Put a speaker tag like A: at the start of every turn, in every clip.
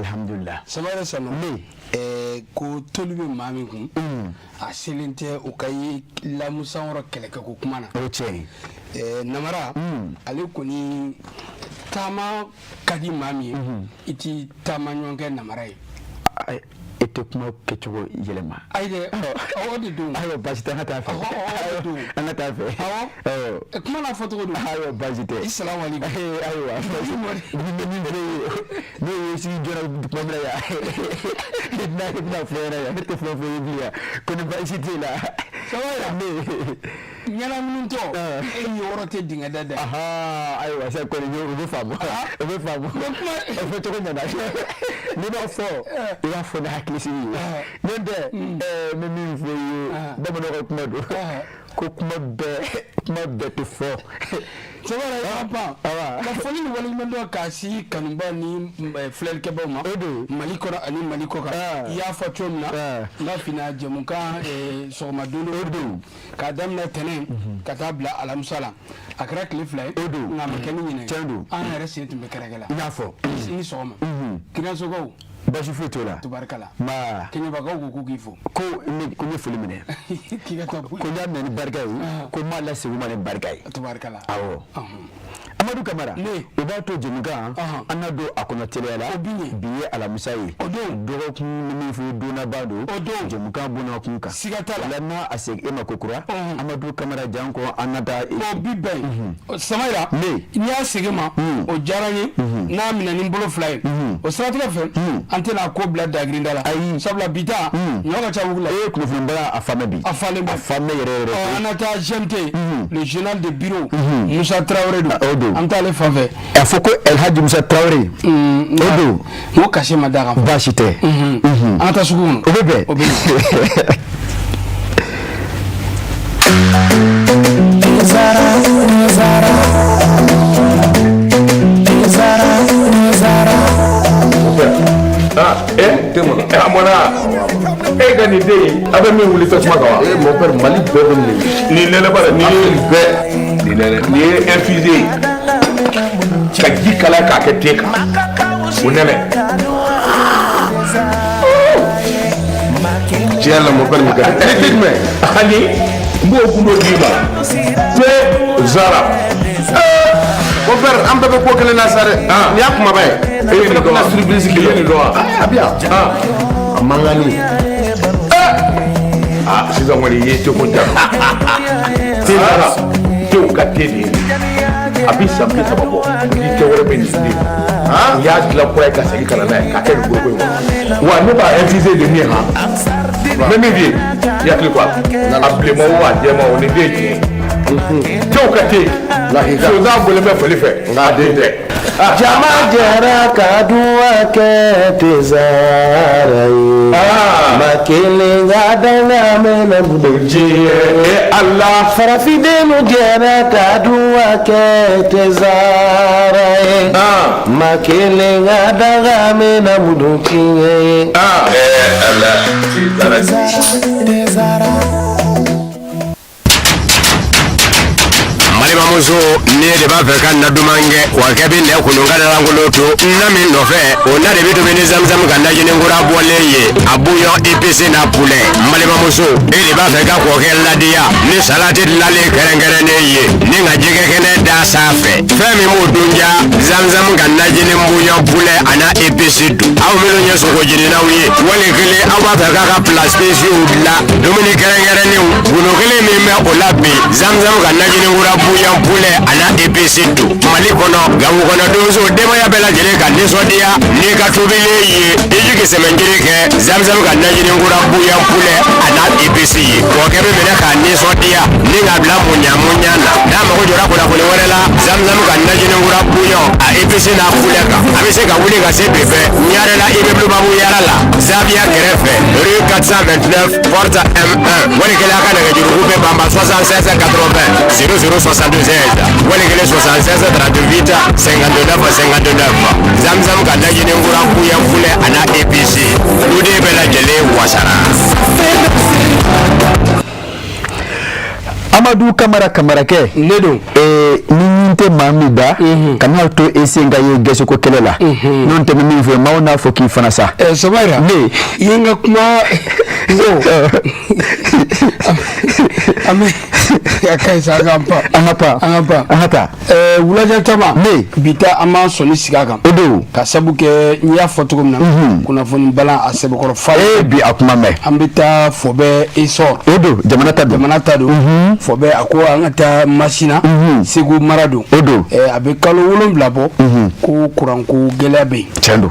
A: Alhamdulillah.
B: Samayɛrɛ Sanu.
A: Ne.
B: Ko toli bɛ maa min kun, a selen tɛ o ka ye lamu sankɔrɔ kɛlɛkɛ ko kuma na.
A: O tiɲɛ.
B: Namara, ale kɔni taama ka di maa min ye, i ti taama ɲɔgɔn kɛ namara ye.
A: E tɛ kuma kɛcogo yɛlɛma.
B: Ayi dɛ, o de don.
A: Ayiwa, baasi tɛ, an ka taa fɛ.
B: Ɔhɔ, o de don.
A: An ka taa fɛ.
B: Awɔ, kuma n'a fɔcogo don.
A: Ayiwa, baasi tɛ.
B: I salamu aleykum.
A: Ayiwa, ni min fɛnɛ ye n'o ye sigi joona tuma min na yan, i bɛna fɔ ɲɛna yan, ne tɛ fɛn fɔ i ye bilen yan, ko ni baasi t'e la.
B: Samayɛrɛ.
A: Ne.
B: Ɲɛnaminitɔ, e yɔrɔ tɛ dingɛ da da.
A: Ayiwa, sa kɔni o bɛ faamu, o bɛ faamu, o fɔ cogo ɲɛna. N'i b'a fɔ, i b'a fɔ ni hakilisigi ye. N'o tɛ, n bɛ min fɔ i ye, bamananw ka kuma don ko kuma bɛɛ tɛ fɔ.
B: Samayɛrɛ, i b'a ban ka foli ni waleɲumandɔn k'a si kanuba ni filɛlikɛbaw ma.
A: O don.
B: Mali kɔnɔ ani Mali kɔ kan. I y'a fɔ cogo min na, n b'a f'i ɲɛna, jɛmukan sɔgɔma don
A: O don.
B: k'a daminɛ tɛnɛn ka taa bila alamisa la, a kɛra tile 2 ye.
A: O don.
B: Nka a ma kɛ ni ɲinɛ ye.
A: Tiɲɛ don.
B: An yɛrɛ sen tun bɛ kɛrɛkɛ la.
A: I y'a fɔ.
B: I ni sɔgɔma, kiriyasokaw.
A: Baasi foyi t'o la.
B: Tubarikala.
A: Ma.
B: Kɛɲɛbakaw ko k'u k'i fo.
A: Ko ne, ko n ye foli minɛ.
B: K'i ka taa.
A: Ko n y'a minɛ ni barika ye, ko n m'a lasegin u ma ni barika ye.
B: Tubarikala.
A: Awɔ. Amadu Kamara.
B: Ne.
A: O b'a to jɛmukan an na don a kɔnɔ teliya la.
B: O bi ɲɛ.
A: Bi ye alamisa ye.
B: O don.
A: Dɔgɔkun ni min fɔ donnaba don.
B: O don.
A: Jɛmukan bonna kun kan.
B: Siga t'a la.
A: O la n'a a segin e ma ko kura. Amadu Kamara janko an na taa.
B: O bi bɛn. Samayira.
A: Ne.
B: N'i y'a segin ma. O diyara n ye. N'a minɛ ni bolo 2 ye. O siratigɛ fɛ. An tɛna ko bila dagirinda la.
A: Ayi.
B: Sabula bi ta. Ɲɔ ka ca wugu la.
A: E ye kunnafonibaga a fan bɛɛ bi.
B: A falen bɛ.
A: A fan bɛɛ yɛrɛ yɛrɛ.
B: Ɔ, an na taa GMT. Le général de bureau. Musa Traoré don.
A: O don.
B: An bɛ taa ale fan fɛ.
A: A fɔ ko Elhaji Musa Traoré. O don.
B: N ko kasi ma da kan.
A: Baasi tɛ.
B: An ka taa sugu kɔnɔ.
A: O bɛ bɛn.
B: O bɛ yen.
C: Ah, eh, a mɔna e ka nin den in, a bɛ min wuli tasuma kan wa?
D: Eh, mon père, Mali bɛɛ bɛ nin.
C: Nin nɛnɛ bara nin ye
D: bɛɛ.
C: Nin nɛnɛ nin ye infusé ye ka ji kalaya k'a kɛ te kan, o nɛnɛ.
D: Tiɲɛ yɛrɛ la, mon père, nin ka di.
C: Ni te jumɛn? Ani n b'o gundo d'i ma, te Zara.
D: Mon père, an bɛɛ bɛ ko kelen na sa dɛ.
C: Ah.
D: Nin y'a kumaba ye.
C: E ye nin dɔn wa?
D: Na surprise
C: I ye nin dɔn wa?
D: A bi yan.
C: Ah.
D: A mankanni.
C: Ah, sisan kɔni i ye teko ja. Te Zara, tew ka te de ye. A bi san 30 bɔ, ni te wɛrɛ bɛ nin den. U y'a dilan kura ye ka segin ka na n'a ye k'a kɛ nin foroko in kɔnɔ. Wa ne b'a infusé de min han. N bɛ min f'i ye, i hakili to a la. A bilenman o, a jɛman o, nin den ye tiɲɛ ye. Tew ka te.
D: Lahika.
C: Sonsan bɔlen bɛ fali fɛ, nka a den tɛ.
D: Jama jɛra ka duwa kɛ Tezara ye.
C: Ah.
D: Ma kelen ka danga mɛnɛ bolo.
C: Diɲɛ e Ala.
D: Farafindenw jɛra ka duwa kɛ Tezara ye.
C: Ah.
D: Ma kelen ka danga mɛnɛ bolo tiɲɛ ye.
C: Ah. Eh Ala, te Zara.
E: Balimamuso, ne de b'a fɛ ka na duman kɛ wa kɛ bɛ nɛ kolon ka lankolon to na min nɔfɛ, o na de bɛ tobi ni zamzam ka najini kura bɔlen ye, a bouillon épicé n'a poulet. N balimamuso, e de b'a fɛ ka kɔkɛ ladiya ni salati dilanlen kɛrɛnkɛrɛnnen ye ni ka jɛgɛ kɛnɛ da sanfɛ, fɛn min b'o dun ja, zamzam ka najini bouillon poulet a n'a épicé dun. Aw minnu ye sogo jeninaw ye, wali kelen aw b'a fɛ k'a ka plat spéciaux dilan, dumuni kɛrɛnkɛrɛnnenw, gundo kelen min bɛ o la bi, zamzam ka najini kura bouillon poulet a n'a épicé dun. Mali kɔnɔ, Gawo kɔnɔ, donso denbaya bɛɛ lajɛlen ka nisɔndiya n'i ka tobilen ye, i jigi sɛmɛnjiri kɛ zamzam ka najini kura bouillon poulet a n'a épicé ye. Kɔkɛ bɛ minɛ k'a nisɔndiya ni k'a bila muɲa muɲa na. N'a mago jɔra kunnafoni wɛrɛ la zamzam ka najini kura bouillon a épicé n'a poulet kan, a bɛ se ka wuli ka se bi fɛ Ɲarela, immeuble Babu Yara la, Zaviya kɛrɛfɛ, rue 429, porte M1. Wali kelen a ka nɛgɛjuruko bɛ banba 76 80 00 76, wali kelen 76 38 59 59. Zamzam ka najini kura bouillon poulet a n'a épicé, duden bɛɛ lajɛlen wasara.
A: Amadu Kamara, Kamarakɛ.
B: Ne don.
A: Ni ɲin tɛ maa min da, kana to e sen ka ye gɛsɛko kɛlɛ la. N'o tɛ, min fɔ maaw n'a fɔ k'i fana sa.
B: Sɔmayira.
A: Ne.
B: I ye n ka kuma ko an bɛ a ka ɲi sa, an k'an pan.
A: An ka pan.
B: An ka pan.
A: An ka taa.
B: Wulajɛ tama.
A: Ne.
B: Bi ta, an b'an sɔnni sigi a kan.
A: O don.
B: Ka sabu kɛ n'i y'a fɔ cogo min na, kunnafoni balan a sɛbɛkɔrɔ fa.
A: Ee, bi a kuma mɛn.
B: An bɛ taa Fɔbɛ Essor.
A: O don, jamana ta don.
B: Jamana ta don. Fɔbɛ a ko an ka taa Masina, Segu mara don.
A: O don.
B: A bɛ kalo 7 bɔ ko kuranko gɛlɛya bɛ yen.
A: Tiɲɛ don,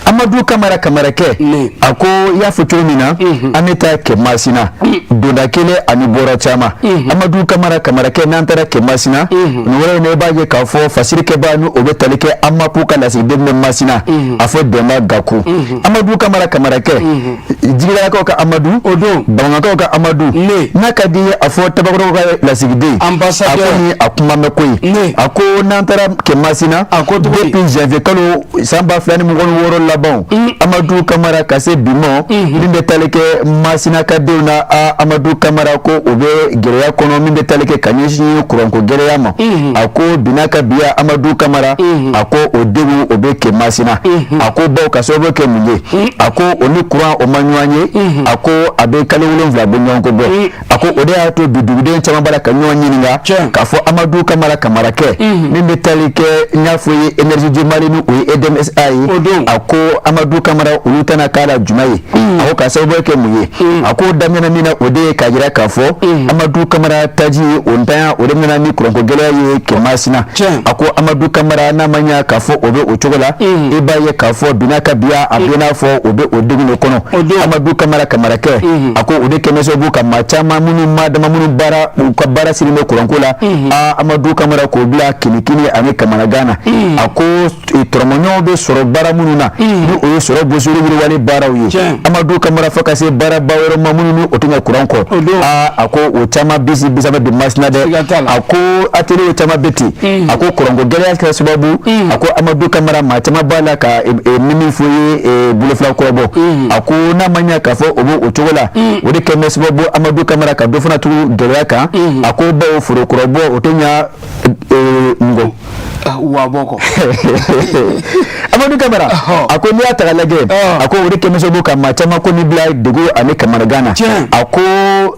A: Amadu Kamara Kamarakɛ.
B: Ne.
A: A ko i y'a fɔ cogo min na, an bɛ taa kɛ Masina, donda kelen ani bɔra caman. Amadu Kamara Kamarakɛ, n'an taara kɛ Masina nin wɛrɛ in na, i b'a ye k'a fɔ fasirikɛbaa ni o bɛ tali kɛ AMAP ka lasigiden bɛ Masina, a fɔ Dɛnba Gaku. Amadu Kamara Kamarakɛ, Jigilakaw ka Amadu.
B: O don.
A: Bamakɔkaw ka Amadu.
B: Ne.
A: N'a ka di ye, a fɔ Tabakɔrɔw ka lasigiden.
B: Ambassadeur.
A: A ko ni a kuma mɛn ko ye.
B: Ne.
A: A ko n'an taara kɛ Masina,
B: A ko cogo di?
A: depuis janvier kalo san 2026 laban, Amadu Kamara, ka se bi ma, min bɛ tali kɛ Masina ka denw na, a Amadu Kamara ko o bɛ gɛlɛya kɔnɔ min bɛ tali kɛ ka ɲɛsin kuranko gɛlɛya ma. A ko bi n'a ka biya, Amadu Kamara, a ko o degun o bɛ kɛ Masina. A ko baw ka sababu kɛ mun ye? A ko o ni kuran o ma ɲɔgɔn ye. A ko a bɛ kalo 7 bɔ ɲɔgɔn ko bɔ. A ko o de y'a to bi duguden caman b'a la ka ɲɔgɔn ɲininka k'a fɔ Amadu Kamara Kamarakɛ, min bɛ tali kɛ n y'a fɔ ye Énergie du Mali ni o ye EDMSA ye.
B: O don.
A: A ko Amadu Kamara, olu tɛna k'a la juma ye. A ko ka sababu kɛ mun ye? A ko daminɛ min na, o de ye k'a jira k'a fɔ Amadu Kamara, taji o ntanya, o de nana ni kuranko gɛlɛya ye kɛ Masina. A ko Amadu Kamara, n'a ma ɲɛ k'a fɔ o bɛ o cogo la, i b'a ye k'a fɔ bi n'a ka biya, a bɛ n'a fɔ o bɛ o degun de kɔnɔ. Amadu Kamara Kamarakɛ, a ko o de kɛmɛ sababu ka maa caman minnu maa dama minnu baara u ka baara siri bɛ kuranko la, aa Amadu Kamara, k'o bila kinikini ani kamanagan na. A ko tɔrɔmɔɲɔgɔnw bɛ sɔrɔ baara minnu na, ni o ye sɔrɔ bosori yiriwali baaraw ye, Amadu Kamara, fo ka se baaraba wɛrɛ ma minnu ni o tɛ ɲɛ kuran kɔ, aa a ko o caman bisi bisa bɛ don Masina dɛ. A ko atelier caman bɛ ten. A ko kuranko gɛlɛya kɛra sababu, a ko Amadu Kamara, maa caman b'a la ka min fɔ ye bolofila kɔrɔbɔ. A ko n'a ma ɲɛ k'a fɔ o bɛ o cogo la, o de kɛlen bɛ sababu, Amadu Kamara, ka dɔ fana tugu gɛlɛya kan. A ko bawo foro kɔrɔbɔ o tɛ ɲɛ ngɔ.
B: Wa bɔ kɔ.
A: Amadu Kamara, a ko n'i y'a ta k'a lajɛ, a ko o de kɛmɛ sababu ka maa caman ko ni bila degun ani kamanagan na. A ko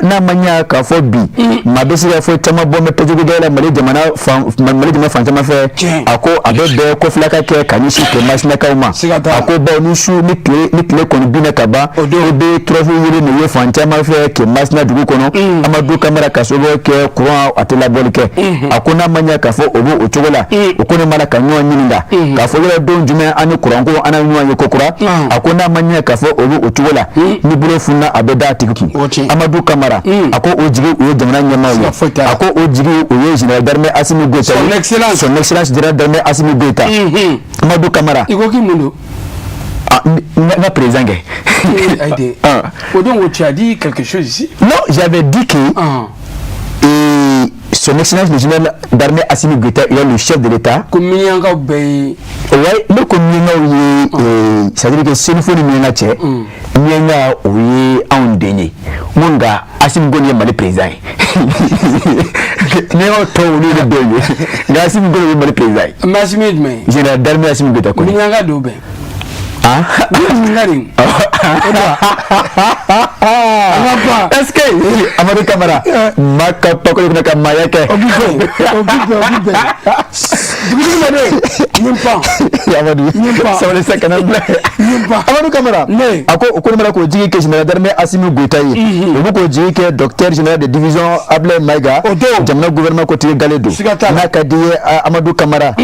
A: n'a ma ɲɛ k'a fɔ bi maa bɛ se ka fɔ caman bɔ bɛ tajugu gɛlɛya la Mali jamana fan, Mali jamana fan caman fɛ, a ko a bɛ bɛn kɔfilaka kɛ ka ɲɛsin kɛ Masinakaw ma. A ko bawo ni su ni tile ni tile kɔni binna ka ban, i bɛ turafu yiri nin ye fan caman fɛ kɛ Masina dugu kɔnɔ, Amadu Kamara, ka sababu kɛ kuran a tɛ labɔli kɛ. A ko n'a ma ɲɛ k'a fɔ o bɛ o cogo la, o ko ne mana ka ɲɔgɔn ɲininka k'a fɔ yɔrɔ don jumɛn an ni kuranko an na ɲɔgɔn ye kokura. A ko n'a ma ɲɛ k'a fɔ o bɛ o cogo la, ni bolo funna a bɛ da a tigi kun. Amadu Kamara, a ko o jigi o ye jamana ɲɛmaaw ye. A ko o jigi o ye général d'armée Assimi Goïta ye.
B: Son excellence.
A: Son excellence général d'armée Assimi Goïta. Amadu Kamara.
B: I ko k'i mun don?
A: Ah, n ka président kɛ.
B: Aïe, o donc tu as dit quelque chose ici.
A: Non, j'avais dit que et son excellence le général d'armée Assimi Goïta, il est le chef de l'État.
B: Ko miɲankaw bɛɛ ye.
A: Ouais, ne ko miɲankaw ye, c'est à dire que Senufo ni miɲanka cɛ, miɲanka o ye anw den ye. N ko nka Assimi Goïta ye Mali président ye. Miɲankaw tɔw olu ye denw ye, nka Assimi Goïta ye Mali président ye.
B: Mais Assimi ye jumɛn ye?
A: Général d'armée Assimi Goïta kɔni.
B: Miɲanka dɔw bɛn.
A: Ah.
B: Ɲininka de.
A: Est-ce que Amadou Kamara ma ka pakolo kunna ka maaya kɛ?
B: O bi bɛn, o bi bɛn, o bi bɛn. Dugutigi ma de nin pan.
A: Amadou sabali sa, kana bila. Amadou Kamara, a ko o ko ne mana k'o jigi kɛ général d'armée Assimi Goïta ye, o bɛ k'o jigi kɛ docteur général de division Ablaye Maïga, jamana gouvernement kotigi gale don. N'a ka di ye, Amadou Kamara,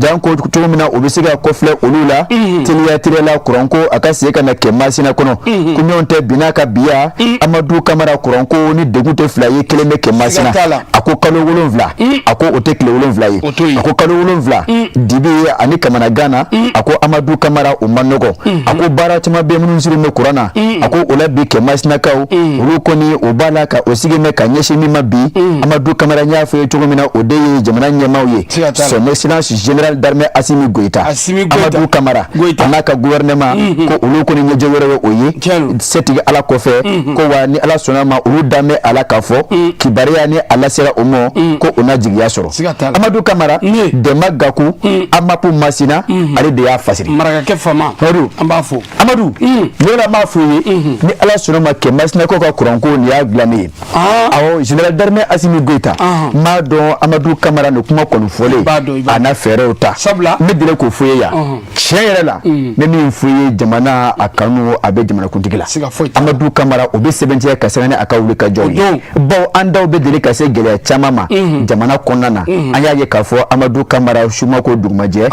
A: jan ko cogo min na o bɛ se ka kɔfilɛ olu la teliya teliya la, kuranko a ka se ka na kɛ Masina kɔnɔ. Ko ɲɔgɔn tɛ bi n'a ka biya, Amadu Kamara, kuranko ni degun tɛ fila ye, kelen bɛ kɛ Masina. A ko kalo 7, a ko o tɛ tile 7 ye. A ko kalo 7 dibi ani kamanagan na, a ko Amadu Kamara, o man nɔgɔ. A ko Ko baara caman bɛ minnu sirilen bɛ kuran na. A ko o la bi, kɛ Masinakaw, olu kɔni o b'a la ka o sigi mɛn ka ɲɛsin min ma bi, Amadu Kamara, n y'a fɔ ye cogo min na, o de ye jamana ɲɛmaaw ye, son excellence général d'armée Assimi Goïta. Amadu Kamara a n'a ka gouvernement, ko olu kɔni ɲɛjɛ wɛrɛ ye o ye setigi Ala kɔfɛ. Ko wa ni Ala sɔnna ma, olu dan bɛ a la k'a fɔ kibaruya ni a lasera o ma, ko o na jigiya sɔrɔ. Amadu Kamara, Dɛnba Gaku, Amapu Masina, ale de y'a fasiri.
B: Marakakɛ fama.
A: Amadu.
B: An b'a fo.
A: Amadu, ne m'a f'u ye, ni Ala sɔnna ma, kɛ Masinakaw ka kuranko nin y'a dilannen ye. Awɔ, général d'armée Assimi Goïta, n b'a dɔn Amadu Kamara nin kuma kɔni fɔlen, a n'a fɛɛrɛw ta.
B: Sabula
A: n bɛ deli k'o f'u ye yan. Tiɲɛ yɛrɛ la, n bɛ min f'u ye, jamana a kanu a bɛ jamanakuntigi la. Amadu Kamara, o bɛ sɛbɛntiya ka sɛbɛn ni a ka wuli ka jɔ ye, bawo an daw bɛ deli ka se gɛlɛya caman ma jamana kɔnɔna na. An y'a ye k'a fɔ Amadu Kamara sumako dugumajɛ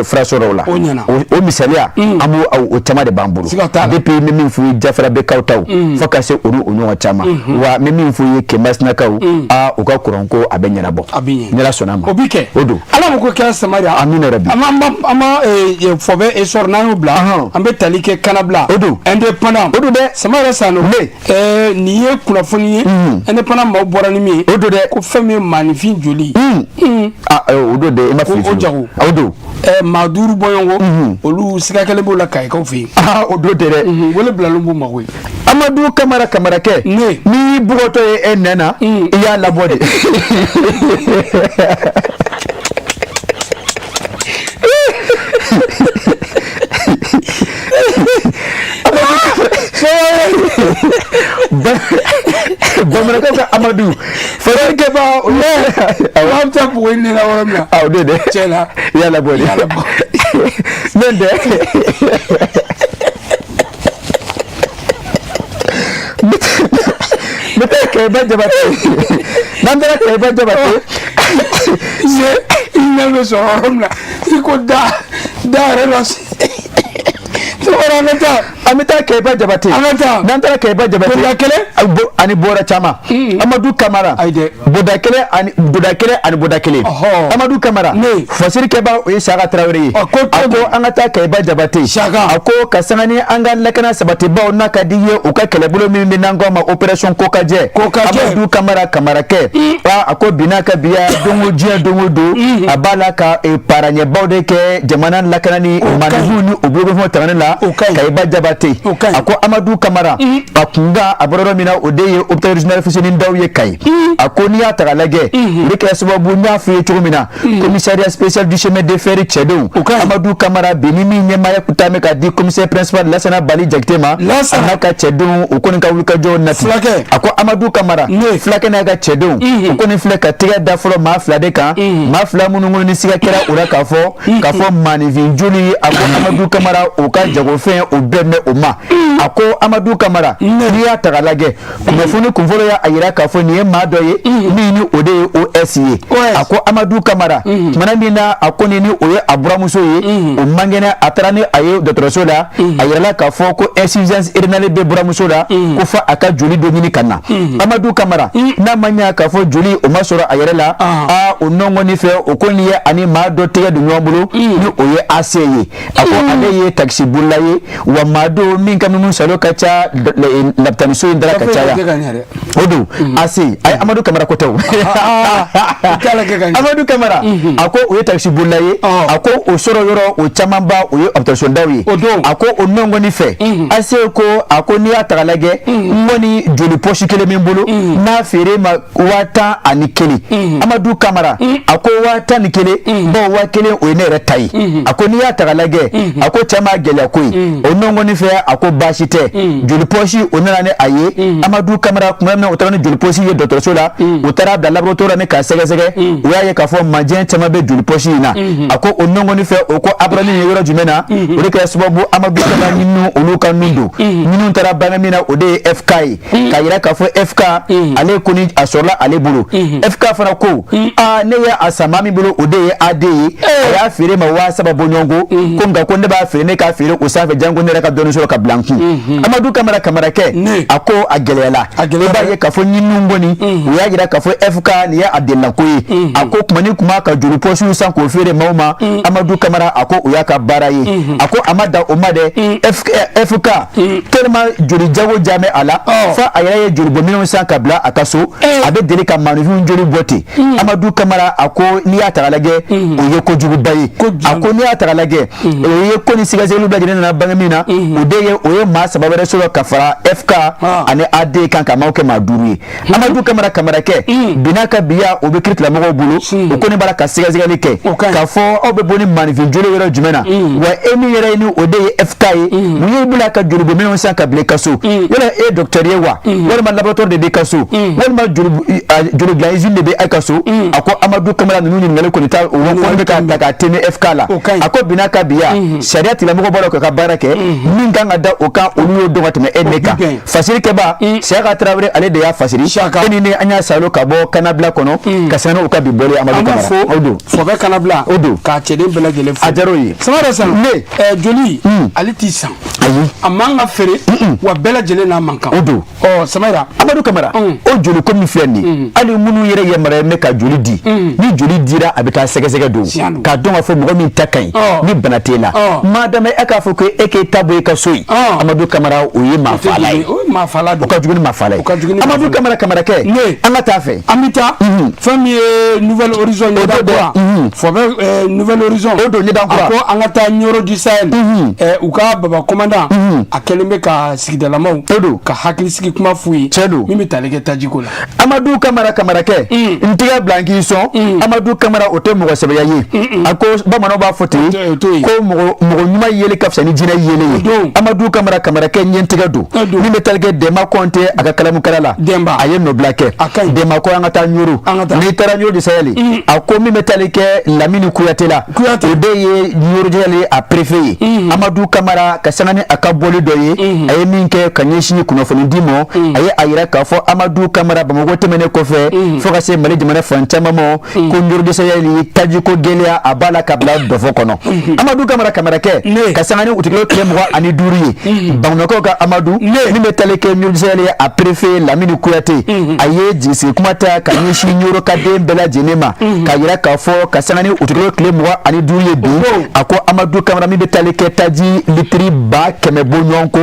A: furasɔrɔw la, o misaliya an b'o o caman de b'an bolo depuis. N bɛ min f'u ye, Jafara bɛkaw taw fo ka se olu o ɲɔgɔn caman. Wa n bɛ min f'u ye, Kɛmɛsinakaw, aa, u ka kuranko a bɛ ɲɛnabɔ ni Ala sɔnna a ma.
B: O bi kɛ.
A: O don.
B: Ala ko kɛra Samaria.
A: Amina rabi.
B: An ma fɔbɛ e sɔrɔ n'an y'o bila, an bɛ tali kɛ Kannabila.
A: O don.
B: Indépendant.
A: O don dɛ.
B: Samaria Sano.
A: Ne.
B: Nin ye kunnafoni ye, indépendant maaw bɔra ni min ye.
A: O don dɛ.
B: Ko fɛn min ye maaninfin joli.
A: Aa, o don dɛ, i ma fili.
B: O jago.
A: O don.
B: Maa duuru bɔɲɔgɔnko, olu siga kelen b'o la Kayikaw fɛ yen.
A: Aa, o don tɛ dɛ.
B: Wele bilalen b'u ma koyi.
A: Amadu Kamara, Kamarakɛ.
B: Ne.
A: N'i bugɔtɔ ye e nɛn na, i y'a labɔ de. Bamanankaw ka Amadu Farakɛba.
B: An bɛ taa bugu in nɛn na yɔrɔ min na.
A: A, o don dɛ.
B: Tiɲɛ na.
A: I y'a labɔ de. Ne tɛ. N bɛ taa Kɛyɛba Jabate. N'an taara Kɛyɛba Jabate.
B: I ɲɛ bɛ sɔrɔ yɔrɔ min na, i ko da da yɛrɛ la. An bɛ taa.
A: An bɛ taa Kɛyɛba Jabate.
B: An ka taa.
A: N'an taara Kɛyɛba Jabate.
B: Bonda kelen.
A: Ani bɔra caman. Amadu Kamara.
B: Ayi dɛ.
A: Bonda kelen ani bonda kelen ani bonda kelen. Amadu Kamara.
B: Ne.
A: Fasirikɛba, o ye Saka Tarawele ye.
B: A ko
A: a ko an ka taa Kɛyɛba Jabate.
B: Saka.
A: A ko ka sanga ni an ka lakana sabatibaw n'a ka di ye, u ka kɛlɛbolo min bɛ n'an ko a ma opération Kokajɛ.
B: Kokajɛ.
A: Amadu Kamara, Kamarakɛ. A ko bi n'a ka biya don o diɲɛ don o don, a b'a la ka paraɲɛbaw de kɛ jamana lakana ni maaninfinw ni u bolokɔfɛnw tangani la. Kɛyɛba Jabate. A ko Amadu Kamara, a kunkan a bɔra yɔrɔ min na, o de ye hôpital régional Fuseni Daw ye Kayi. A ko n'i y'a ta k'a lajɛ, o de kɛra sababu, n y'a f'i ye cogo min na, commissariat spécial du chemin de fer cɛdenw, Amadu Kamara bi ni min ɲɛmaaya kun taa bɛ ka di commissaire principal Lasana Bali Jakite ma, a n'a ka cɛdenw, u kɔni ka wulikajɔw nati. A ko Amadu Kamara, fulakɛ n'a ka cɛdenw, u kɔni filɛ ka tɛgɛ da fɔlɔ maa fila de kan, maa fila minnu kɔni ni siga kɛra u la k'a fɔ maaninfin joli. A ko Amadu Kamara, u ka jagofɛn o bɛɛ mɛn o ma. A ko Amadu Kamara, n'i y'a ta k'a lajɛ, kunnafoni kunfɔlɔ y'a yira k'a fɔ nin ye maa dɔ ye min ni o de ye OS ye. A ko Amadu Kamara, tumana min na a ko ni o ye a buramuso ye, o man kɛnɛ, a taara ni a ye dɔgɔtɔrɔso la, a yirala k'a fɔ ko insuffisance rénale bɛ buramuso la, ko fo a ka joli dɔ ɲini ka na. Amadu Kamara, n'a ma ɲɛ k'a fɔ joli o ma sɔrɔ a yɛrɛ la, aa, o nɔngɔn fɛ, o ko nin ye ani maa dɔ tɛgɛ don ɲɔgɔn bolo ni o ye AC ye. A ko ale ye takisi bolila ye, wa maa don min ka minnu salo ka ca lapitaniso in dara ka caya. O don AC ayi, Amadu Kamara ko tɛ o. Amadu Kamara, a ko o ye takisi bolila ye. A ko o sɔrɔ yɔrɔ o camanba, o ye hôpital daw ye. A ko o nɔngɔni fɛ, AC ko, a ko n'i y'a ta k'a lajɛ, n kɔni joli pɔsi kelen bɛ n bolo, n'a feere ma 11,000. Amadu Kamara, a ko 11,000, bawo 1000 o ye ne yɛrɛ ta ye. A ko n'i y'a ta k'a lajɛ, a ko cɛ ma gɛlɛya koyi. O nɔngɔni fɛ, a ko baasi tɛ, joli pɔsi o nana ni a ye. Amadu Kamara, tuma min na o taara ni joli pɔsi ye dɔgɔtɔrɔso la, u taara bila laboratoire la ni k'a sɛgɛsɛgɛ, u y'a ye k'a fɔ majɛ caman bɛ joli pɔsi in na. A ko o nɔngɔni fɛ, o ko abarani ye yɔrɔ jumɛn na, o de kɛra sababu Amadu Kamara ɲininiw, olu ka nun don minnu taara bange min na, o de ye FK ye, k'a yira k'a fɔ FK ale kɔni a sɔrɔla ale bolo. FK fana ko aa, ne ye a san maa min bolo, o de ye AD ye, a y'a feere ma 3000 bɔɲɔgɔnko, ko nka ko ne b'a feere, ne k'a feere o sanfɛ, janko ne yɛrɛ ka dɔɔni. kɔni sɔrɔ ka bila n kun. Amadu Kamara Kamarakɛ, a ko a gɛlɛyala. I b'a ye k'a fɔ ɲininiw kɔni, u y'a jira k'a fɔ FK nin ye a delilanko ye. A ko kuma ni kuma ka joli pɔsiw san k'o feere maaw ma. Amadu Kamara a ko o y'a ka baara ye. A ko a ma dan o ma dɛ, FK tellement joli jago jamɛ a la, fo a yɛrɛ ye jolibɔminɛnw san ka bila a ka so, a bɛ deli ka maaninfinw joli bɔ ten. Amadu Kamara a ko n'i y'a ta k'a lajɛ, o ye kojuguba ye. A ko n'i y'a ta k'a lajɛ, o ye ko ni sɛgɛsɛgɛliw bɛɛ lajɛlen nana bange min na, o de ye o ye maa 3 wɛrɛ sɔrɔ ka fara FK ani AD kan, ka maaw kɛ maa 5 ye. Amadu Kamara Kamarakɛ, bina ka biya o bɛ kiiritigɛlamɔgɔw bolo, o kɔni b'a la ka sɛgɛsɛgɛli kɛ k'a fɔ aw bɛ bɔ ni maaninfin joli yɔrɔ jumɛn na, wa e min yɛrɛ ye ni o de ye FK ye, mun y'i bila ka jolibɔminɛnw san ka bila i ka so? Yala e ye docteur ye wa, walima laboratoire de b'i ka so, walima joli dilan usine de bɛ e ka so? A ko Amadu Kamara, ninnu ɲininkali kɔni ta o kɔni bɛ ka ta k'a tɛmɛ FK la. A ko bina ka biya sariya tigilamɔgɔw b'a dɔn k'a ka baara kɛ, min kan ka da o kan, olu y'o dɔn ka tɛmɛ e ne kan. Fasirikɛba Siyaka Tarawele, ale de y'a fasiri. E ni ne, an y'a salo ka bɔ kanabila kɔnɔ ka sanga n'u ka bi bɔli. Amadu Kamara, o don
B: fɔbɛ kanabila,
A: o don
B: k'a cɛden bɛɛ lajɛlen fo.
A: A diyara o ye.
B: Samara Sanu
A: ne
B: joli ale t'i san,
A: ayi,
B: a man ka feere wa bɛɛ lajɛlen n'a man kan.
A: O don.
B: Ɔ Samara,
A: Amadu Kamara, o joli ko min filɛ nin ye, hali minnu yɛrɛ yamaruya bɛ ka joli di, ni joli dira a bɛ taa sɛgɛsɛgɛ don k'a dɔn k'a fɔ mɔgɔ min ta ka ɲi ni bana t'e la. Madama e k'a fɔ ko e k'e ta bɔ i ka so yen, Amadu Kamara, o ye maafala ye.
B: O ye maafala don.
A: O ka jugu ni maafala ye. Amadu Kamara Kamarakɛ, an ka taa fɛ.
B: An bɛ taa fɛn min ye Nouvelle Horizon ɲɛda kura fɔbɛ, Nouvelle Horizon
A: o don ɲɛda kura.
B: A ko an ka taa Nioro du Sahel, u ka baba commandant a kɛlen bɛ ka sigidalamaw ka hakilisigi kuma f'u ye.
A: Tiɲɛ don.
B: Min bɛ tali kɛ tajiko la.
A: Amadu Kamara Kamarakɛ, n tɛgɛ bila n k'i sɔn. Amadu Kamara, o tɛ mɔgɔ sɛbɛya ye. A ko bamananw b'a fɔ ten ko mɔgɔ ɲuman yeli ka fisa ni jinɛ yelen ye. Amadu Kamara Kamarakɛ, n ye n tɛgɛ don min bɛ tali kɛ Dɛnba Kɔnte a ka kalamukala la, a ye nɔbila kɛ. Dɛnba ko an ka taa Nioro. N'i taara Nioro du Sahel, a ko min bɛ tali kɛ Lamini Kuyate la, o de ye Nioro du Sahel a préfet ye. Amadu Kamara, ka sanga ni a ka bɔli dɔ ye a ye min kɛ ka ɲɛsin kunnafoni di ma, a ye a yira k'a fɔ Amadu Kamara, Bamakɔ tɛmɛnen kɔfɛ fo ka se Mali jamana fan caman ma, ko Nioro du Sahel tajiko gɛlɛya a b'a la ka bila dɔfɔ kɔnɔ. Amadu Kamara Kamarakɛ, ka sanga ni utikalo tile 25 ye, Bamakɔkaw ka Amadu min bɛ tali kɛ Nioro du Sahel a préfet Lamini Kuyate, a ye jigisigi kuma ta ka ɲɛsin Nioro ka den bɛɛ lajɛlen ma, ka yira k'a fɔ ka sanga ni utikalo tile 25 ye bi, a ko Amadu Kamara, min bɛ tali kɛ taji litiri 100 000 bɔ ɲɔgɔn ko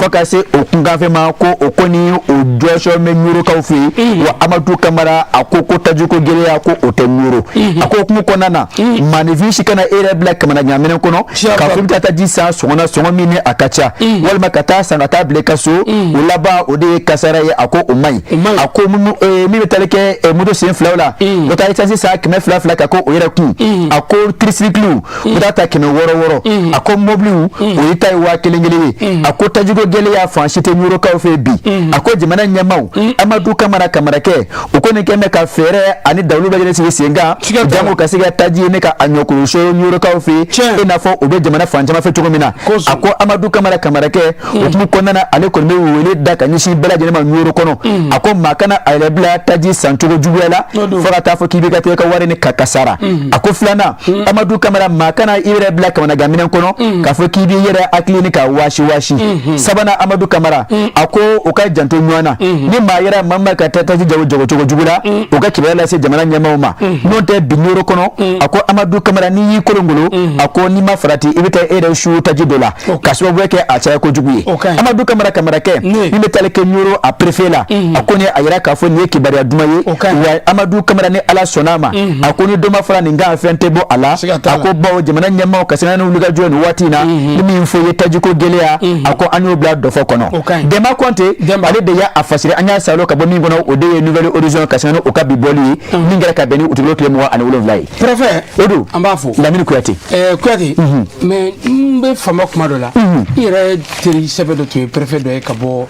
A: fo ka se o kunkanfɛn ma, ko o kɔni o jɔsɔn bɛ Niorokaw fɛ yen. Wa Amadu Kamara a ko ko tajiko gɛlɛya ko o tɛ Nioro. A ko hukumu kɔnɔna na, maaninfin si kana e yɛrɛ bila kamana ɲaminɛ kɔnɔ k'a fɔ i bɛ taa taji san sɔngɔ na, sɔngɔ min ni a ka ca, walima ka taa san ka taa bila i ka so, o laban o de ye kasara ye. A ko o man ɲi. A ko min bɛ tali kɛ moto sen filaw la, o taa esansi san 200 2 ka ko o yɛrɛ kun. A ko tricycle o taa ta 600 600. A ko mobiliw o ye ta ye 1000 1 ye. A ko tajiko gɛlɛya fan si tɛ Niorokaw fɛ bi. A ko jamana ɲɛmaaw, Amadu Kamara Kamarakɛ, o kɔni kɛn bɛ ka fɛɛrɛ ani dawulu bɛɛ lajɛlen sigi sen kan jango ka se ka taji ne ka a ɲɔkoloso Niorokaw fɛ, i n'a fɔ o bɛ jamana fan caman fɛ cogo min na. A ko Amadu Kamara Kamarakɛ, o hukumu kɔnɔna na, ale kɔni bɛ wele da ka ɲɛsin bɛɛ lajɛlen ma Nioro kɔnɔ. A ko maa kana a yɛrɛ bila taji san cogo juguya la fo ka taa fɔ k'i bɛ ka taa i ka wari ni ka kasara. A ko filanan, Amadu Kamara, maa kana i yɛrɛ bila kamanagan minɛn kɔnɔ k'a fɔ k'i b'i yɛrɛ hakili ni ka waasi waasi. Sabanan, Amadu Kamara a ko u ka janto ɲɔgɔn na, ni maa yɛrɛ maa ma ka taa taji jago cogo jugu la, u ka kibaruya lase jamana ɲɛmaaw ma. N'o tɛ bi Nioro kɔnɔ, a ko Amadu Kamara, n'i y'i kolongolo, a ko n'i ma farati, i bɛ taa e yɛrɛ su taji dɔ la ka sababu kɛ a caya kojugu ye. Amadu Kamara Kamarakɛ, min bɛ taali kɛ Nioro a préfet la, a ko ni a yira k'a fɔ nin ye kibaruya duman ye. Wa Amadu Kamara, ni Ala sɔnna a ma, a ko ni dɔ ma fara nin kan, fɛn tɛ bɔ a la. A ko bawo jamana ɲɛmaaw ka sanga ni wulikajɔ nin waati in na, ni min fɔ ye tajiko gɛlɛya, a ko an y'o bila dɔfɔ kɔnɔ. Dɛnba Kɔnte, ale de y'a fasiri. An y'a salo ka bɔ min kɔnɔ, o de ye Nouvelle Horizon, ka sanga ni o ka bi bɔli ye min kɛra ka bɛn ni utikalo tile 27 ye.
B: Préfet,
A: o don,
B: an b'a fo.
A: Lamini Kuyate.
B: Kuyate, mais n bɛ fama kuma dɔ la, i yɛrɛ teri sɛbɛ dɔ tun ye préfet dɔ ye ka bɔ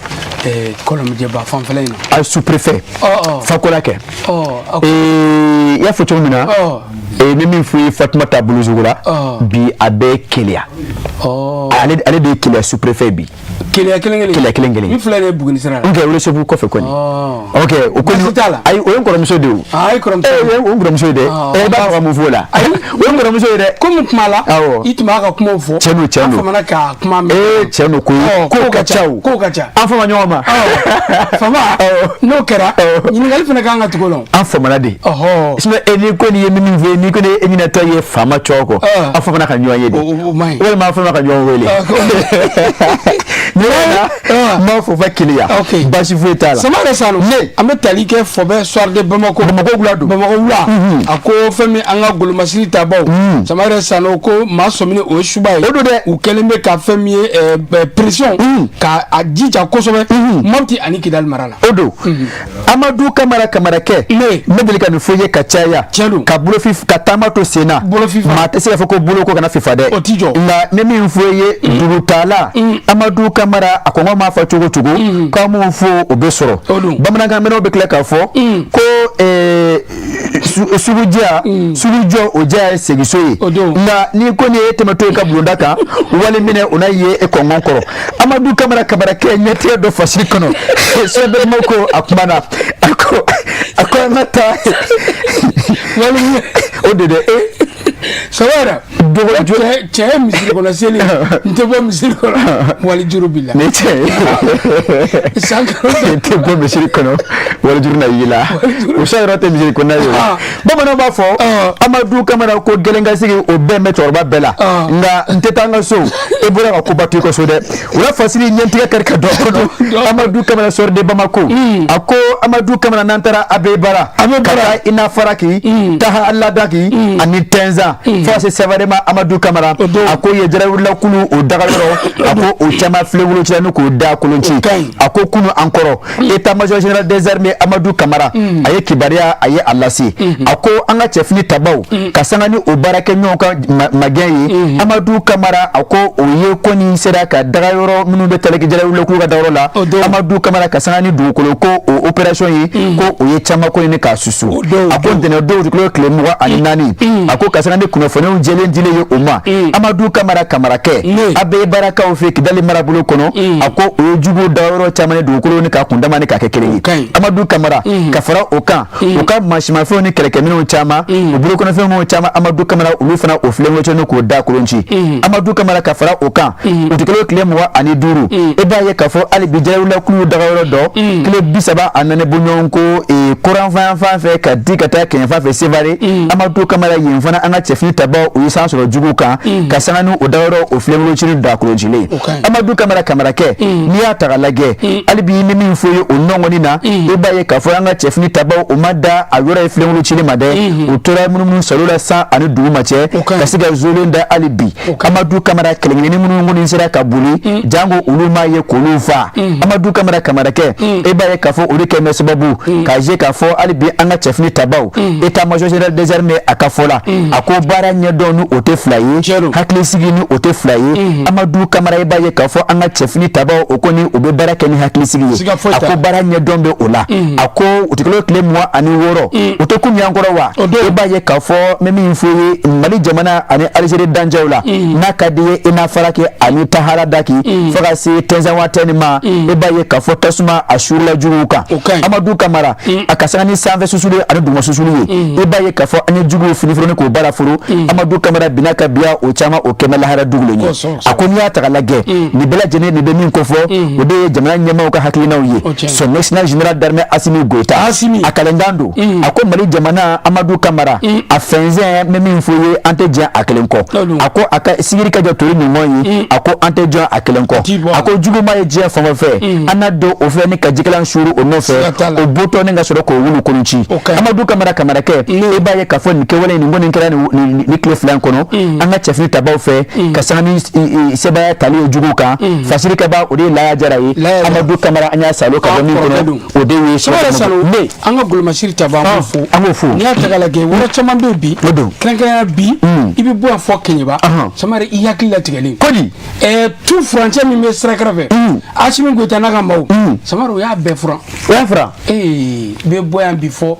B: Kɔlɔnjɛba fanfɛla in
A: na. A sous-préfet Fakola kɛ. I y'a fɔ cogo min na, ni min fɔ ye Fatumata Bolozogo la bi, a bɛ Keleya. Ale de ye Keleya sous-préfet bi.
B: Keleya kelen kelen.
A: Keleya kelen kelen.
B: Min filɛ nin ye Buguni sira la.
A: Ok, Welesebugu kɔfɛ kɔni. Ok, o ko
B: Baasi t'a la.
A: Ayi, o ye n kɔrɔmuso de ye o.
B: Ah, e kɔrɔmuso.
A: Ee, o ye n kɔrɔmuso ye dɛ. Ee, i b'a fɔ ka mun f'o la?
B: Ayi.
A: O ye n kɔrɔmuso ye dɛ.
B: Komi kuma la.
A: Awɔ.
B: I tun b'a ka kumaw fɔ.
A: Tiɲɛ don, tiɲɛ don.
B: An famana ka kuma mɛn.
A: Ee, tiɲɛ don koyi. Kow ka ca o.
B: Kow ka ca.
A: An fama ɲɔgɔn ma.
B: Fama, n'o kɛra, ɲininkali fana kan ka tugu o la.
A: An famana de.
B: Ɔhɔ.
A: Sinon e n'i ko nin ye min fɔ, n'i ko e ɲinɛtɔ ye faama tɔgɔ kɔ, an famana ka ɲɔgɔn ye de.
B: O man ɲi.
A: Walima an famana ka ɲɔgɔn wele. Ni n b'a fɔ fɔ Keleya.
B: Ok.
A: Baasi foyi t'a la.
B: Sama yɛrɛ Sanu.
A: Ne.
B: An bɛ tali kɛ Fɔbɛ soir de Bamako.
A: Bamakɔ wula don.
B: Bamakɔ wula. A ko fɛn min an ka golomasiri tabaw. Sama yɛrɛ Sanu ko maa sɔmini o ye suba ye.
A: O don dɛ.
B: U kɛlen bɛ ka fɛn min ye pression. Ka a jija kosɛbɛ. Mopti ani Kidali mara la.
A: O don. Amadu Kamara Kamarakɛ.
B: Ne.
A: Ne deli ka nin fɔ i ye ka caya.
B: Tiɲɛ don.
A: Ka bolofi ka taama to sen na.
B: Bolofifa.
A: Maa tɛ se k'a fɔ ko bolo ko kana fifa dɛ.
B: O ti jɔ.
A: Nka ne min fɔ i ye dugutala. Amadu Kamara a kɔngɔ m'a fɔ cogo cogo. K'an m'o fɔ o bɛ sɔrɔ.
B: O don.
A: Bamanankan mɛnnaw bɛ tila k'a fɔ. Ko sugujɛ sugujɔ o diya ye segiso ye.
B: O don.
A: Nka n'i ko nin ye tɛmɛtɔ ye ka bulonda kan wali minɛ o n'a ye e kɔngɔ kɔrɔ. Amadu Kamara Kamarakɛ ɲɛtigɛ dɔ fasiri kɔnɔ. Sɛbɛnbɛma ko a kumana a ko an ka taa.
B: Wali minɛ.
A: O de dɛ.
B: Sama yɛrɛ.
A: Dɔgɔ jɔ.
B: Cɛ ye misiri kɔnɔ seli n tɛ bɔ misiri kɔnɔ wali juru b'i la.
A: Ni cɛ ye.
B: San kalo.
A: N tɛ bɔ misiri kɔnɔ walijuru na y'i la. O sa yɔrɔ tɛ misiri kɔnɔna ye o. Bamananw b'a fɔ Amadu Kamara ko gɛlɛnkasigi o bɛn bɛ cɛkɔrɔba bɛɛ la. Nka n tɛ taa n ka so e bɔra ka koba to i ka so dɛ. O la fasiri ɲɛtigɛ kari ka don a kɔnɔ. Amadu Kamara sɔrɔ de Bamako. A ko Amadu Kamara n'an taara Abebara. Ka taa Inafaraki. Taha Aladaki ani Tɛnzan. Fo ka se Sɛfare ma Amadu Kamara. A ko ye jarawulilakulu o dagayɔrɔ. A ko o caman filɛ wolo cira ni k'o da kolon ci. A ko kunu an kɔrɔ. État major général des armées Amadu Kamara. A ye kibaruya a ye a lase. A ko an ka cɛfini tabaw. Ka sanga ni o baarakɛɲɔgɔn ka magɛn ye. Amadu Kamara a ko o ye ko ni sera ka dagayɔrɔ minnu bɛ tali kɛ jarawulilakulu ka dagayɔrɔ la. Amadu Kamara ka sanga ni dugukolo ko o opération ye. Ko o ye caman ko ɲini k'a susu. A ko ntɛnɛn don kilo tile 24. A ko ka sanga ni kunnafoniw jɛlen dilen ye o ma. Amadu Kamara Kamarakɛ. Abebarakaw fɛ Kidali marabolo kɔnɔ. A ko o ye juguw dagayɔrɔ caman ni dugukolo ni k'a kundama ni k'a kɛ kelen ye. Amadu Kamara ka fara o kan. U ka mansimafɛnw ni kɛlɛkɛminɛnw caman. U bolokɔnɔfɛnw caman Amadu Kamara olu fana o filenkolon ni k'o da kolon ci. Amadu Kamara ka fara o kan. O tɛ kilo tile 25. E b'a ye k'a fɔ hali bi jarawulilakulu dagayɔrɔ dɔ. Kilo 34 bɔɲɔgɔn ko koranfan fan fɛ ka di ka taa kɛɲɛfan fɛ Sevare. Amadu Kamara yen fana an ka cɛfini tabaw o ye san sɔrɔ juguw kan. Ka sanga ni o dagayɔrɔ o filenkolon ci ni da kolon cilen. Amadu Kamara Kamarakɛ. N'i y'a ta k'a lajɛ. Hali bi ni min fɔ ye o nɔngɔnni na. I b'a ye k'a fɔ an ka cɛfini tabaw o ma da a yɔrɔ ye filenkolon cili ma dɛ. U tora munumunu salo la san ani duguma cɛ. Ka se ka zolen da hali bi. Amadu Kamara kɛlɛkɛnin minnu kɔni sera ka boli. Jango olu m'a ye k'olu fa. Amadu Kamara Kamarakɛ. E b'a ye k'a fɔ o de kɛ bɛ sababu. K'a je k'a fɔ hali bi an ka cɛfini tabaw. État major général des armées a ka fɔ la. A ko baara ɲɛdɔn ni o tɛ fila ye. Hakilisigi ni o tɛ fila ye. Amadu Kamara e b'a ye k'a fɔ an ka cɛfini tabaw o kɔni u bɛ baara kɛ ni hakilisigi ye. A ko baara ɲɛdɔn bɛ o la. A ko o tɛ kilo tile 26. O tɛ kun y'an kɔrɔ wa. E b'a ye k'a fɔ n bɛ min fɔ ye Mali jamana ani Algérie dancɛw la. N'a ka di ye Inafaraki ani Taharadaki. Fo ka se Tɛnzanwatɛni ma. E b'a ye k'a fɔ tasuma a suurula juguw kan. Amadu Kamara a ka sanga ni sanfɛ susuli ani duguma susuli ye. E b'a ye k'a fɔ an ye juguw fini foro ni k'o baara foro. Amadu Kamara binna ka biya o caman o kɛmɛ lahara dugulen ye. A ko n'i y'a ta k'a lajɛ nin bɛɛ lajɛlen nin bɛ min kofɔ o de ye jamana ɲɛmaaw ka hakilinaw ye. Son excellence général d'armée Assimi Goïta. A kalenkan don. A ko Mali jamana Amadu Kamara a fɛnsɛn n bɛ min fɔ ye an tɛ jɛn a kelen kɔ. A ko a ka sigiri ka jɔ tori ɲuman ye. A ko an tɛ jɔn a kelen kɔ. A ko juguma ye diɲɛ fan o fɛ. An na don o fɛ ni ka jikalan suuru o nɔfɛ. O bɔtɔ ni ka sɔrɔ k'o wulu kolon ci. Amadu Kamara Kamarakɛ. E b'a ye k'a fɔ nin kɛwale nin kɔni kɛra nin tile fila in kɔnɔ. An ka cɛfini tabaw fɛ. Ka sanga ni sebaaya tali ye juguw kan. Fasiri kaba o de ye Laya Jara ye. Amadu Kamara an y'a salo ka bɔ min kɔnɔ. O de ye
B: Sanu. An ka golomasiri taba an b'o fo.
A: An b'o fo.
B: N'i y'a ta k'a lajɛ yɔrɔ caman bɛ bi.
A: O don.
B: Kɛrɛnkɛrɛnnenya bi. I bɛ bɔ yan fɔ Keɲeba. Samare i hakili latigɛlen.
A: Kodi.
B: Tu furancɛ min bɛ sira kɛrɛfɛ. Assimi Goïta n'a ka maaw. Samare o y'a bɛɛ furan.
A: O y'a furan.
B: I bɛ bɔ yan bi fɔ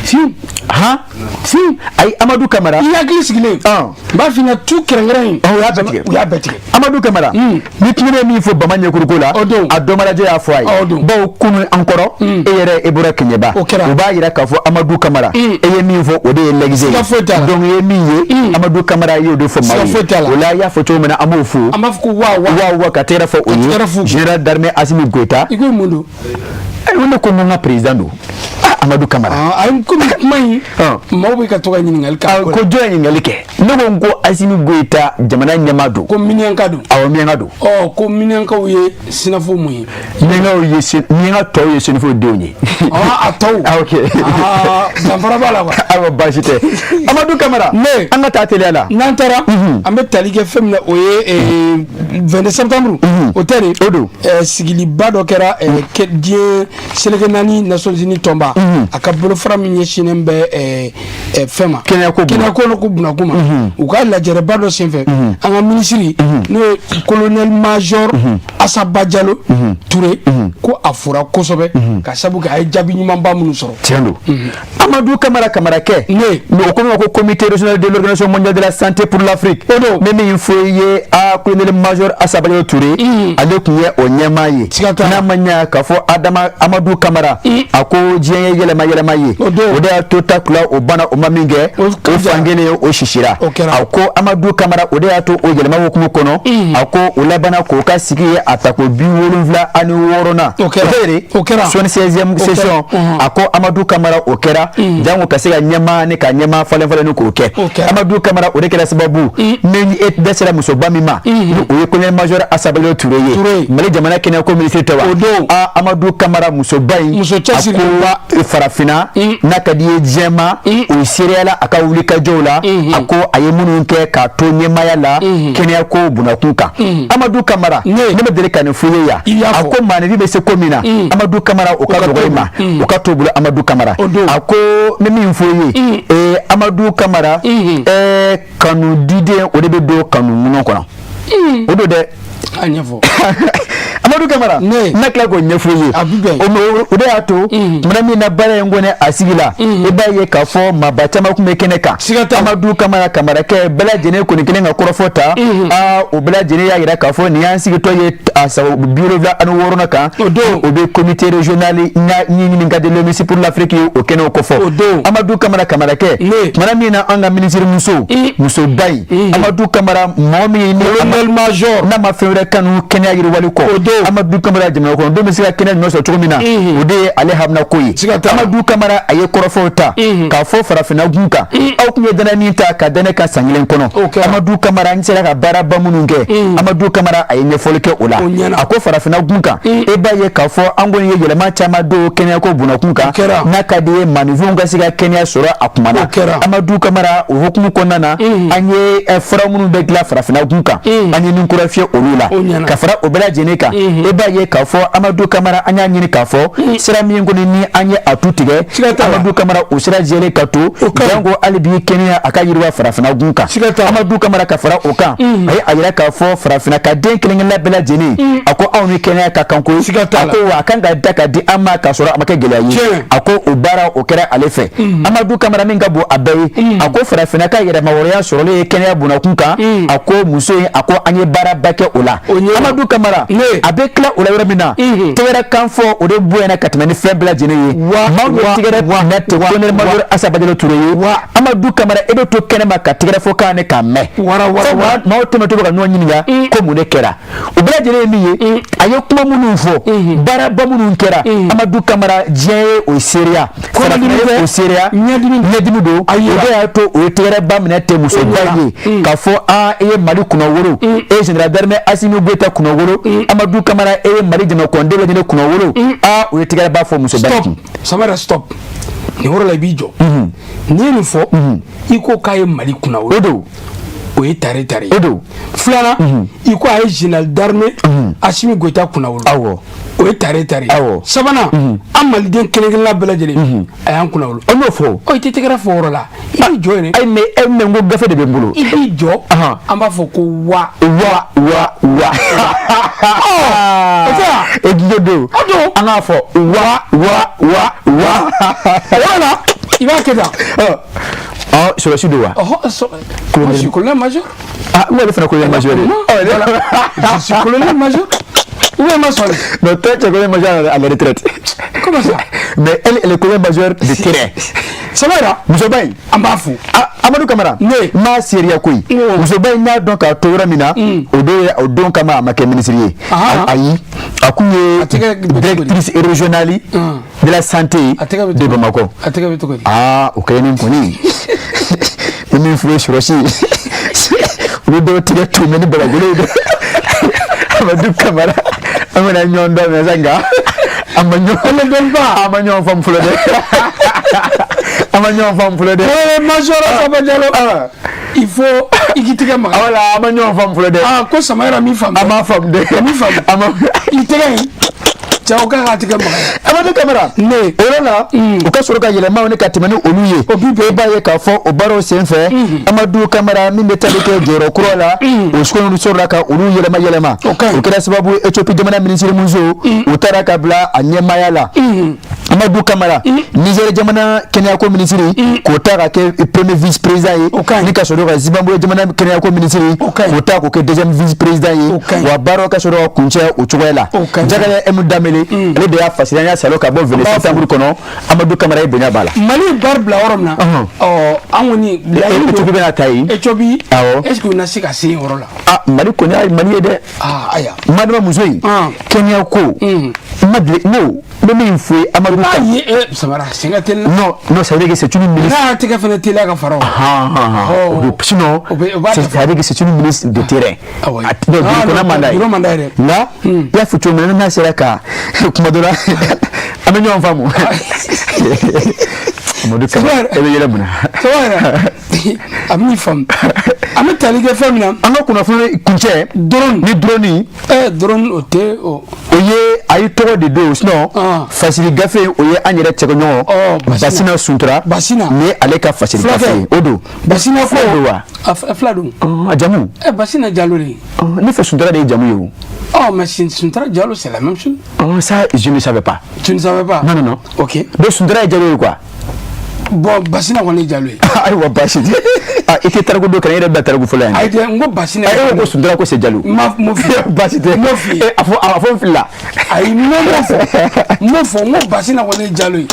B: fiyewu.
A: Han si, ayi, Amadu Kamara.
B: I hakili sigilen, n b'a f'i ɲɛna, tu kɛrɛnkɛrɛn in.
A: U y'a bɛɛ tigɛ.
B: U y'a bɛɛ tigɛ.
A: Amadu Kamara, ni tun ye min fɔ Bama ɲɛkuruko la,
B: O don.
A: a dɔnbalajɛ y'a fɔ a
B: O
A: ye,
B: don.
A: bawo kunun an kɔrɔ, e yɛrɛ, e bɔra Keɲeba.
B: O kɛra.
A: U b'a yira k'a fɔ Amadu Kamara, e ye min fɔ, o de ye lɛgise
B: Siga foyi t'a la.
A: ye. Donc i ye min ye, Amadu Kamara y'o de fɔ maaw
B: Siga foyi t'a la.
A: ye. O la, i y'a fɔ cogo min na, an b'o fo.
B: An b'a fɔ ko wa wa.
A: Wa wa, ka tɛgɛrɛ fɔ o
B: tɛgɛrɛ fɔ.
A: ye, général d'armée Assimi Goïta.
B: I ko mun don?
A: Ayiwa, ne ko n ko n ka président don. Ah, Amadu Kamara.
B: Ah, ayi, komi kuma in,
A: Ah.
B: maaw bɛ ka to ka ɲininkali k'a
A: Ah,
B: ko
A: ko
B: la.
A: jɔn ye ɲininkali kɛ? Ne ko n ko Assimi Goïta, jamana ɲɛmaa don.
B: Ko miniyanka don.
A: Awɔ, miyanka don.
B: Ɔ, ko miniyankaw ye sinafo mun ye?
A: Miyankaw ye miyanka tɔw ye senufo denw ye.
B: Ɔ, a tɔw.
A: Ah, ok.
B: Ah, danfara b'a la quoi.
A: Ayiwa, baasi tɛ, Amadu Kamara.
B: Ne.
A: An ka taa teliya la.
B: N'an taara, an bɛ tali kɛ fɛn min na, o ye 22 septembre, o tɛ de?
A: O don.
B: Sigiliba dɔ kɛra diɲɛ seleke naani Nations Unies tɔnba, a ka bolofara min ɲɛsinnen bɛ fɛn ma,
A: Kɛnɛyako bunakun.
B: Kɛnɛyako ko bunakun ma, u ka lajɛrɛba dɔ senfɛ, an ka minisiri, n'o ye colonel major Asaba Jalo Ture, ko a fora kosɛbɛ ka sabu kɛ a ye jaabi ɲumanba minnu sɔrɔ.
A: Tiɲɛ don, Amadu Kamara, Kamarakɛ.
B: Ne.
A: Mais o ko ma ko Comité régional de l'Organisation mondiale de la santé pour l'Afrique.
B: O don.
A: Ne min fɔ i ye, a colonel major Assa Badialo Touré, ale tun ye o ɲɛmaa ye.
B: Siga t'a la.
A: N'a ma ɲɛ k'a fɔ Adama Amadu Kamara, a ko diɲɛ ye yɛlɛma yɛlɛma ye.
B: O don.
A: O de y'a to takula o banna, o ma min kɛ,
B: O
A: o fankelen o sisira.
B: O kɛra.
A: A ko Amadu Kamara, o de y'a to o yɛlɛma hukumu kɔnɔ, a ko o labanna k'o ka sigi ye a tako 76nan.
B: O kɛra. O kɛra.
A: 76e
B: O kɛra.
A: session. A ko Amadu Kamara, o kɛra jango ka se ka ɲɛmaa ni ka ɲɛmaa falen falen k'o kɛ.
B: O kɛra.
A: Amadu Kamara, o de kɛra sababu ni e dɛsɛra musoba min ma, ni o ye colonel major Assa Badialo Touré
B: Touré.
A: ye, Mali jamana kɛnɛyako minisiri tɛ wa?
B: O don.
A: A Amadu Kamara, musoba in,
B: Muso cɛsirilenba.
A: a ko farafinna n'a ka di ye diɲɛ ma, o seereyala a ka wulikajɔw la. A ko a ye minnu kɛ k'a to ɲɛmaaya la kɛnɛyako bunakun kan. Amadu Kamara,
B: Ne.
A: ne bɛ deli ka nin f'u ye yan.
B: I y'a
A: A
B: fɔ.
A: ko maaninfin bɛ se ko min na, Amadu Kamara, o ka
B: ka
A: dɔgɔ
B: to
A: i ma, o ka t'o bolo. Amadu Kamara,
B: O don.
A: a ko n bɛ min f'u ye, Amadu Kamara, kanu diden, o de bɛ don kanu ŋunɔ kɔnɔ, o don dɛ.
B: A ɲɛfɔ.
A: Amadu Kamara,
B: Ne.
A: n na tila k'o ɲɛfɔ i ye.
B: A bi bɛn.
A: O de y'a to tumana min na baara in kɔni a sigi la, i b'a ye k'a fɔ maaba caman tun bɛ kɛnɛ kan.
B: Siga t'a la.
A: Amadu Kamara, Kamarakɛ bɛɛ lajɛlen kɔni kelen ka kɔrɔfɔ ta. Aa, o bɛɛ lajɛlen y'a yira k'a fɔ nin y'an sigitɔ ye a sago 76nan kan.
B: O don.
A: O bɛ comité régional ɲininka de l'OMS pour l'Afrique ye, o kɛnɛw kɔfɔ.
B: O don.
A: Amadu Kamara, Kamarakɛ,
B: Ne.
A: tumana min na an ka minisiri muso, musoba in, Amadu Kamara, mɔgɔ min ni
B: Colonel major.
A: n'a ma fɛn wɛrɛ kanu kɛnɛya yiriwali kɔ.
B: O don.
A: Amadu Kamara, jamana kɔnɔdenw bɛ se ka kɛnɛya ɲuman sɔrɔ cogo min na, o de ye ale haminako ye.
B: Siga t'a la.
A: Amadu Kamara, a ye kɔrɔfɔw ta k'a fɔ farafinna gun kan, aw tun ye danaya min ta ka da ne kan san kelen
B: O
A: kɔnɔ,
B: kɛra.
A: Amadu Kamara, n sera ka baaraba minnu kɛ. Amadu Kamara, a ye ɲɛfɔli kɛ o la.
B: O ɲɛna.
A: A ko farafinna gun kan, e b'a ye k'a fɔ an kɔni ye yɛlɛma caman don kɛnɛyako bunakun kan,
B: O kɛra.
A: n'a ka di ye maaninfinw ka se ka kɛnɛya sɔrɔ a kuma na.
B: O kɛra.
A: Amadu Kamara, o hukumu kɔnɔna na, an ye fura minnu bɛ dilan farafinna gun kan, an ye nin kura fiyɛ olu la.
B: O ɲɛna.
A: Ka fara o bɛɛ lajɛlen kan, e b'a ye k'a fɔ Amadu Kamara, an y'a ɲini k'a fɔ sira min kɔni ni an ye a tu tigɛ,
B: Siga t'a la.
A: Amadu Kamara, o sira jɛlen ka to,
B: O ka ɲi.
A: janko hali bi kɛnɛya a ka yiriwa farafinna gun kan.
B: Siga t'a la.
A: Amadu Kamara, ka fara o kan, a ye a yira k'a fɔ farafinna ka den kelen kelenna bɛɛ lajɛlen, a ko anw ni kɛnɛya ka kan koyi.
B: Siga t'a
A: A
B: la.
A: ko wa a kan ka da ka di an ma k'a sɔrɔ a ma kɛ gɛlɛya ye.
B: Tiɲɛ.
A: A ko o baara, o kɛra ale fɛ. Amadu Kamara, min ka bon a bɛɛ ye, a ko farafinna ka yɛrɛmahɔrɔnya sɔrɔlen ye kɛnɛya bunakun kan, a ko muso in, a ko an ye baaraba kɛ o la.
B: O ɲɛna.
A: Amadu Kamara,
B: Ne.
A: a bɛ tila o la yɔrɔ min na, tɛgɛrɛ kan fɔ, o de bonyana ka tɛmɛ ni fɛn bɛɛ lajɛlen ye.
B: Wa,
A: Maaw ye
B: wa,
A: tɛgɛrɛ
B: wa,
A: minɛ ten,
B: wa,
A: colonel major
B: wa.
A: Assa Badialo Touré ye.
B: Wa.
A: Amadu Kamara, e bɛ to kɛnɛma ka tɛgɛrɛ fɔ kan ne k'a mɛn.
B: Wara, wara,
A: Fo
B: wara.
A: maaw tɛmɛtɔ bɛ ka ɲɔgɔn ɲininka ko mun de kɛra. O bɛɛ lajɛlen ye min ye, a ye kuma minnu fɔ, baaraba minnu kɛra, Amadu Kamara, diɲɛ ye o seereya, farafinna ye o seereya.
B: Ɲɛdimi.
A: Ɲɛdimi don. O de y'a to o ye tɛgɛrɛba minɛ ten musoba ye k'a fɔ aa, e ye Mali kunnawolo, e ye général d'armée Assimi Goïta kunnawolo, Amadu Kamara, e ye Mali jamana kɔnɔden bɛɛ lajɛlen kunnawolo. Aa, o ye tɛgɛrɛba fɔ musoba ye
B: Stop.
A: kun.
B: Samara, stop. Nin yɔrɔ la, i b'i jɔ. N'i ye nin fɔ, i ko k'a ye Mali kunnawolo.
A: O don.
B: O ye tare tare ye.
A: O don.
B: Filanan, i ko a ye général d'armée Assimi Goïta kunnawolo.
A: Awɔ.
B: O ye tare tare ye.
A: Awɔ.
B: Sabanan, an maliden kelen kelenna bɛɛ lajɛlen, a y'an kunnawolo.
A: An y'o fɔ.
B: Ɔ, i tɛ tɛgɛrɛ fɔ o yɔrɔ la, i b'i jɔ yen dɛ.
A: Ayi, mais e mais n ko gafe de bɛ n bolo.
B: I b'i jɔ. An b'a fɔ ko wa.
A: Wa wa wa.
B: O tɛ wa?
A: E gindo don.
B: O don.
A: An k'a fɔ wa wa wa wa.
B: O yɔrɔ la. I b'a kɛ tan.
A: Ɔ, sɔrɔsi don wa?
B: Ɔhɔ, moi je suis colonel major.
A: Ah, moi, ale fana colonel major de.
B: Voilà. Je suis colonel major. Ou bien ma soeur.
A: Non, toi, tu es colonel major à la retraite.
B: Comment ça?
A: Mais elle, elle est colonel major de terrain.
B: Ça va là.
A: Musoba in.
B: An b'a fo.
A: Ah, Amadou Kamara.
B: Ne.
A: Maa seereya koyi. Musoba in y'a dɔn k'a to yɔrɔ min na, o don kama a ma kɛ ministre ye. Ayi, a kun ye
B: A tɛgɛ bɛ cogo di?
A: directrice régionale de la santé
B: A tɛgɛ bɛ
A: de
B: cogo di?
A: Bamakɔ.
B: A tɛgɛ bɛ cogo di?
A: Aa, o kɛlen kɔni, ni min f'u ye, sɔrɔsi u bɛ dɔw tigɛ tun ni babagolo ye dɛ. Amadou Kamara, an bɛna ɲɔgɔn dɔn mɛ sa, nka an ma ɲɔgɔn an ma ɲɔgɔn faamu fɔlɔ dɛ, an ma ɲɔgɔn faamu fɔlɔ dɛ.
B: Eh, major Saba Diallo. Il faut i k'i tɛgɛ maga.
A: Wala, an ma ɲɔgɔn faamu fɔlɔ dɛ.
B: Ah, ko Samayɛrɛ min faamu.
A: An m'a faamu dɛ.
B: Min faamu.
A: An ma.
B: I tɛgɛ in. Cɛw k'a k'a tɛgɛ maga.
A: Amadou Kamara.
B: Ne.
A: O yɔrɔ la, u ka sɔrɔ ka yɛlɛmaw ni ka tɛmɛ ni olu ye.
B: O bi bɛn.
A: E b'a ye k'a fɔ o baaraw senfɛ, Amadou Kamara min bɛ tali kɛ jɔyɔrɔ kura la, o sɔrɔ sɔrɔla ka olu yɛlɛma yɛlɛma.
B: O ka ɲi.
A: O kɛra sababu ye, Éthiopie jamana minisiri muso, u taara ka bila a ɲɛmaaya la. Amadou Kamara, Niger jamana kɛnɛyako minisiri, k'o ta ka kɛ premier vice président ye.
B: O ka ɲi.
A: Ni ka sɔrɔ ka Zimbabwe jamana kɛnɛyako minisiri,
B: O ka ɲi.
A: k'o ta k'o kɛ deuxième vice président ye.
B: O ka ɲi.
A: Wa baaraw ka sɔrɔ ka kuncɛ o cogoya la.
B: O ka ɲi.
A: Jakaya M Danbele, ale de y'a fasiri, an y'a salo ka bɔ 22 septembre kɔnɔ. Amadou Kamara ye bonya b'a la.
B: Mali ye baara bila yɔrɔ min na. Ɔ, an kɔni laɲini don.
A: Éthiopie bɛna ta yen.
B: Éthiopie.
A: Awɔ.
B: Est-ce que u na se ka se yen yɔrɔ la?
A: Ah, Mali kɔni y'a Mali ye dɛ.
B: Ah, ayiwa.
A: Madama muso in, kɛnɛya ko, n ma deli n ko n bɛ min fɔ ye, Amadou
B: B'a
A: Kamara.
B: ye ɛ, Samara sen ka teli.
A: Non, non, ça veut dire que c'est une ministre.
B: N'a y'a tɛgɛ fana teliya ka fara o kan.
A: Ah, ah, ah.
B: Oh.
A: Sinon,
B: O b'a dafa.
A: c'est-à-dire que c'est une ministre de terrain.
B: Ah oui.
A: Ah, non,
B: Ah,
A: bureau kɔnɔ
B: non,
A: man d'a ye.
B: bureau man d'a ye dɛ.
A: Nka, i y'a fɔ cogo min na, n'a sera ka kuma dɔ la, an bɛ ɲɔgɔn faamu. Amadou Kamara, e bɛ yɛlɛ mun na?
B: Ça va yɛrɛ. A bɛ n'i faamu. An bɛ tali kɛ fɛn min na.
A: An ka kunnafoni kuncɛ.
B: Drone.
A: Ni drone.
B: Ɛ, drone, o tɛ o.
A: O ye a ye tɔgɔ de don, sinon fasiri gafe, o ye an yɛrɛ cɛkɛɲɔgɔn
B: Ɔ, Basina.
A: Basina Suntura.
B: Basina.
A: Ni ye ale ka fasiri gafe ye, o don.
B: Basina ko.
A: Fila don wa?
B: A fila don.
A: A jamu.
B: Ɛ, Basina Jalo de ye.
A: Ne fɛ Suntura de ye jamu ye o.
B: Oh, mais Suntara Diallo, c'est la même chose.
A: Oh, ça, je ne savais pas.
B: Tu ne savais pas?
A: Non, non, non.
B: Ok.
A: Donc Suntura ye Jalo ye quoi.
B: Bon, Basina kɔni ye Jalo ye.
A: Ayiwa, baasi tɛ. Ah, i tɛ tariku dɔ kɛ, e yɛrɛ bɛ tariku fɔlɔ yan.
B: Ayi dɛ, n ko Basina.
A: E ko Suntura ko c'est Jalo.
B: N ma m'o f'i ye.
A: Baasi tɛ.
B: N m'o f'i ye.
A: A fɔ, a fɔ n filila.
B: Ayi, n m'o fɔ. N m'o fɔ, n ko Basina kɔni ye Jalo ye.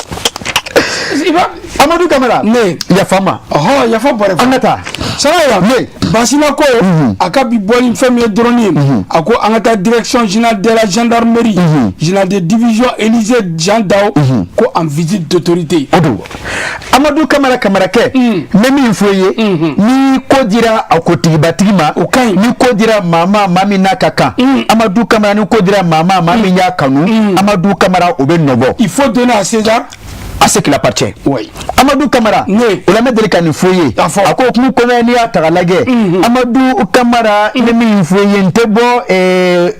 B: I b'a.
A: Amadou Kamara.
B: Ne.
A: Yafa n ma.
B: Ɔhɔ, yafa bɔrɛ.
A: An ka taa.
B: Sara.
A: Ne.
B: Basina ko a ka bi bɔ ni fɛn min ye drone ye, a ko an ka taa direction générale de la gendarmerie, général de division Élisée Jean Dao, ko en visite d'autorité.
A: O don, Amadou Kamara, Kamarakɛ, n bɛ min fɔ i ye, ni ko dira a kotigibatigi ma,
B: O ka ɲi.
A: ni ko dira maa ma, maa min n'a ka kan, Amadou Kamara, ni ko dira maa ma, maa min y'a kanu, Amadou Kamara, o bɛ nɔbɔ.
B: Il faut donner à César.
A: À ce qu'il appartient.
B: Oui.
A: Amadou Kamara.
B: Ne.
A: O la, n bɛ deli ka nin fɔ i ye.
B: A fɔ.
A: A ko hukumu kɔnɔ, n'i y'a ta k'a lajɛ, Amadou Kamara, n bɛ min fɔ i ye, n tɛ bɔ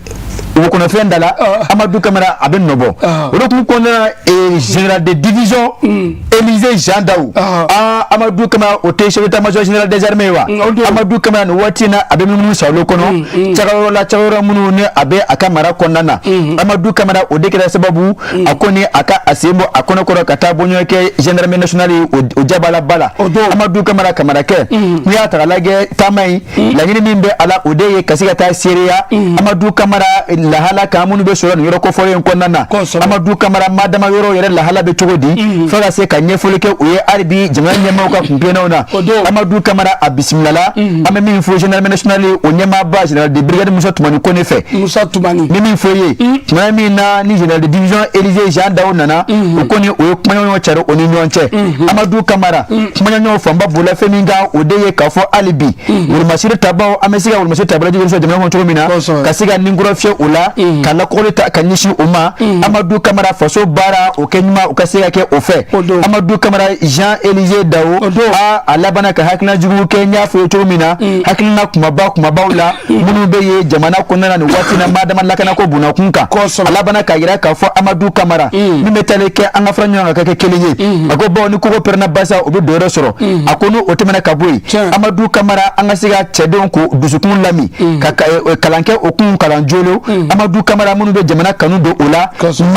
A: wokɔnɔfɛn da la. Amadou Kamara, a bɛ nɔbɔ. O de hukumu kɔnɔna na, général de division Élisée Jean Dao. Ah, Amadou Kamara, o tɛ chef d'état-major général des armées wa?
B: O don.
A: Amadou Kamara, nin waati in na, a bɛ munumunu salo kɔnɔ cakɛyɔrɔ la, cakɛyɔrɔ minnu ni a bɛ a ka mara kɔnɔna na. Amadou Kamara, o de kɛra sababu a ko ni a ka a sen bɔ a kɔnɔ kɔrɔ ka taa bɔɲɔgɔn kɛ gendarmerie nationale ye, o jabalaba la.
B: O don.
A: Amadou Kamara, Kamarakɛ, n'i y'a ta k'a lajɛ, taama in, laɲini min bɛ a la, o de ye ka se ka taa seereya Amadou Kamara lahala kan minnu bɛ sɔrɔ nin yɔrɔ kofɔlen in kɔnɔna na. Amadou Kamara, madama yɔrɔ yɛrɛ lahala bɛ cogo di, fo ka se ka ɲɛfɔli kɛ o ye hali bi jamana ɲɛmaaw ka kuntilennaw na.
B: O don.
A: Amadou Kamara, a bisimilala, an bɛ min fɔ, gendarmerie nationale, o ɲɛmaaba général de brigade Musa Tumani Kone fɛ.
B: Musa Tumani.
A: Ni min fɔ i ye, tuma min na ni général de division Élisée Jean Dao nana, o kɔni o ye kumaɲɔgɔn cari o ni ɲɔgɔn cɛ. Amadou Kamara, kumaɲɔgɔn fanba bolila fɛn min kan, o de ye k'a fɔ hali bi wolomasiri tabaw, an bɛ se ka wolomasiri tabala jigin sɔrɔ jamana kɔnɔ cogo min na, ka se ka ninkura fiyɛ o la, ka lakɔli ta ka ɲɛsin o ma. Amadou Kamara, faso baara o kɛ ɲuman, o ka se ka kɛ o fɛ. Amadou Kamara, Jean Élisée Dao, a labanna ka hakilina jugu kɛ, n y'a fɔ ye cogo min na, hakilina kumaba kumabaw la minnu bɛ ye jamana kɔnɔna na nin waati na, madama lakanako bunakun kan. A labanna k'a yira k'a fɔ Amadou Kamara min bɛ taalen kɛ, an ka fara ɲɔgɔn kan ka kɛ kelen ye. A ko bawo ni koko pɛrɛnna basa, o bɛ don yɔrɔ sɔrɔ. A ko n'o tɛmɛna ka bɔ yen, Amadou Kamara, an ka se ka cɛdenw ko dusukun lami ka kalan kɛ, o kun kalan joolo. Amadu Kamara minnu bɛ jamana kanu don o la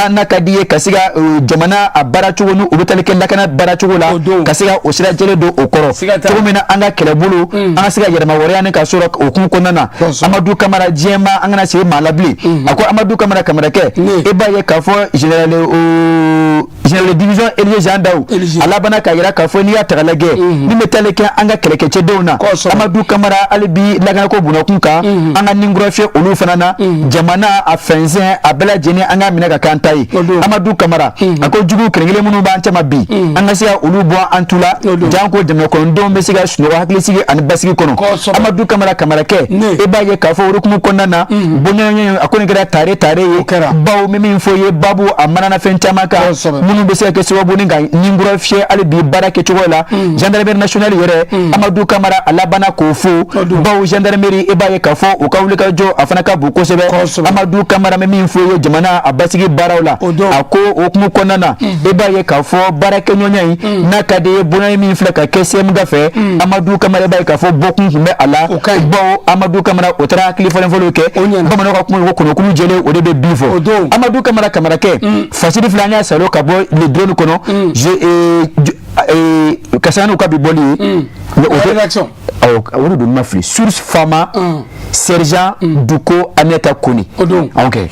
A: n'a ka di ye ka se ka jamana a baara cogo ni u bɛ tali kɛ lakana baara cogo la ka se ka o sira jɛlen don o kɔrɔ cogo min na an ka kɛlɛbolo an ka se ka yɛrɛmahɔrɔnya ni ka sɔrɔ o hukumu kɔnɔna na Amadu Kamara diɲɛ ma an kana sigi maa la bilen a ko Amadu Kamara Kamarakɛ e b'a ye k'a fɔ général de division Élisée Jean Daou a labanna k'a jira k'a fɔ n'i y'a ta k'a lajɛ min bɛ tali kɛ an ka kɛlɛkɛcɛdenw na Amadu Kamara hali bi lakanako bunakun kan an ka ninkura fiyɛ olu fana na jamana a fɛnsɛn a bɛɛ lajɛlen an k'a minɛ ka k'an ta ye Amadu Kamara a ko jugu kelen-kelen minnu b'an cɛma bi an ka se ka olu bɔ an tu la janko jamana kɔnɔdenw bɛ se ka sunɔgɔ hakilisigi ani basigi kɔnɔ Amadu Kamara Kamarakɛ e b'a ye k'a fɔ o hukumu kɔnɔna na bɔɲɔgɔnya a ko nin kɛra tare tare ye bawo min min fɔ ye babu a manana fɛn caman kan minnu bɛ se ka kɛ sababu ni ka ninkura fiyɛ hali bi baara kɛcogo la gendarmerie nationale yɛrɛ Amadu Kamara a labanna k'o fo bawo gendarmerie e b'a ye k'a fɔ u ka wulikajɔ a fana ka bon kosɛbɛ Amadu Kamara bɛ min fɔ ye jamana a basigi baaraw la a ko o hukumu kɔnɔna na e b'a ye k'a fɔ baarakɛɲɔgɔnya in n'a ka di ye bonya min filɛ ka kɛ CMK fɛ Amadu Kamara e b'a ye k'a fɔ bɔkun tun bɛ a la bawo Amadu Kamara o taara hakili falen fɔlɔ kɛ bamananw ka kuma ko kɔnɔkulu jɛlen o de bɛ bin fɔ Amadu Kamara Kamarakɛ fasiri filɛ an y'a salo ka bɔ le drone kɔnɔ ka sanga n'u ka bi bɔli ye o de don ma fili source Fama sergent Duko Aneta Kone ok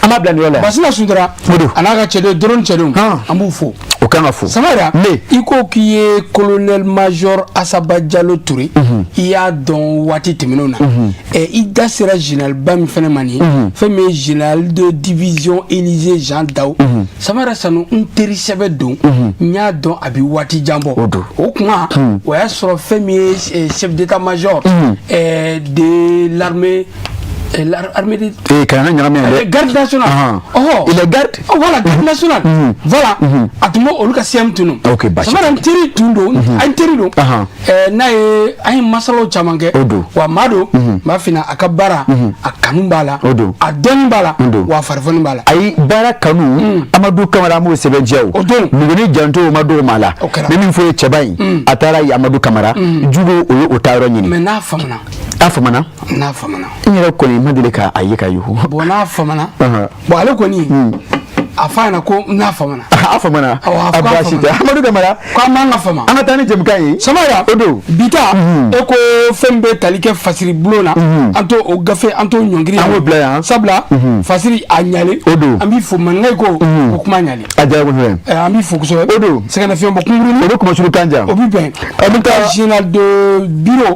A: an b'a bila nin yɔrɔ la
B: Basina Suntura a n'a ka cɛdenw drone cɛdenw an b'u fo
A: o kan ka fo
B: Samara i ko k'i ye colonel major Asaba Jalo Touré i y'a dɔn waati tɛmɛnenw na i da sera général ba min fɛnɛ ma nin ye fɛn min ye général de division Élisée Jean Daou Samara Sanu n teri sɛbɛ don n y'a dɔn a bɛ waati jan bɔ o kuma o y'a sɔrɔ fɛn min ye chef d'état-major de l'armée l'armée de garde nationale.
A: Oh, il est garde.
B: Oh, voilà, garde nationale. Voilà. A tun b'o olu ka CM tunu.
A: Ok, basi.
B: Samara n teri tun don, an teri don. N'a ye an ye masalaw caman kɛ. Wa maa don, n b'a f'i ɲɛna a ka baara, a kanu b'a la. A dɔnni b'a la. Wa a farifoni b'a la.
A: Ayi baara kanu. Amadu Kamara an b'o sɛbɛntiya o. O
B: don.
A: Nuguni janto o ma d'o ma la.
B: O kɛra.
A: N bɛ min fɔ ye cɛba in. A taara yen Amadu Kamara. Jugu o ye o taayɔrɔ ɲini.
B: Mais n'a famana.
A: A famana.
B: N'a famana.
A: N yɛrɛ kɔni ma deli k'a ye ka yuhu.
B: Bon n'a famana. Bon ale kɔni. A f'a ɲɛna ko n'a famana.
A: A famana. A baasi tɛ Amadu Kamara.
B: K'an man ka fama.
A: An ka taa ni jɛmukan ye.
B: Samara.
A: O don.
B: Bi ta. E ko fɛn bɛ tali kɛ fasiri bulon na. An t'o o gafe an t'o ɲɔngiri.
A: An b'o bila yan.
B: Sabula. Fasiri a ɲalen.
A: O don.
B: An b'i fo maninka ko. O kuma ɲalen.
A: A diyara kosɛbɛ.
B: An b'i fo kosɛbɛ.
A: O don.
B: Sɛgɛnnafiɲɛbɔ kunkurunin.
A: O bɛ kumasulu kan jan.
B: O bɛ bɛn.
A: An bɛ taa.
B: Général de bureau.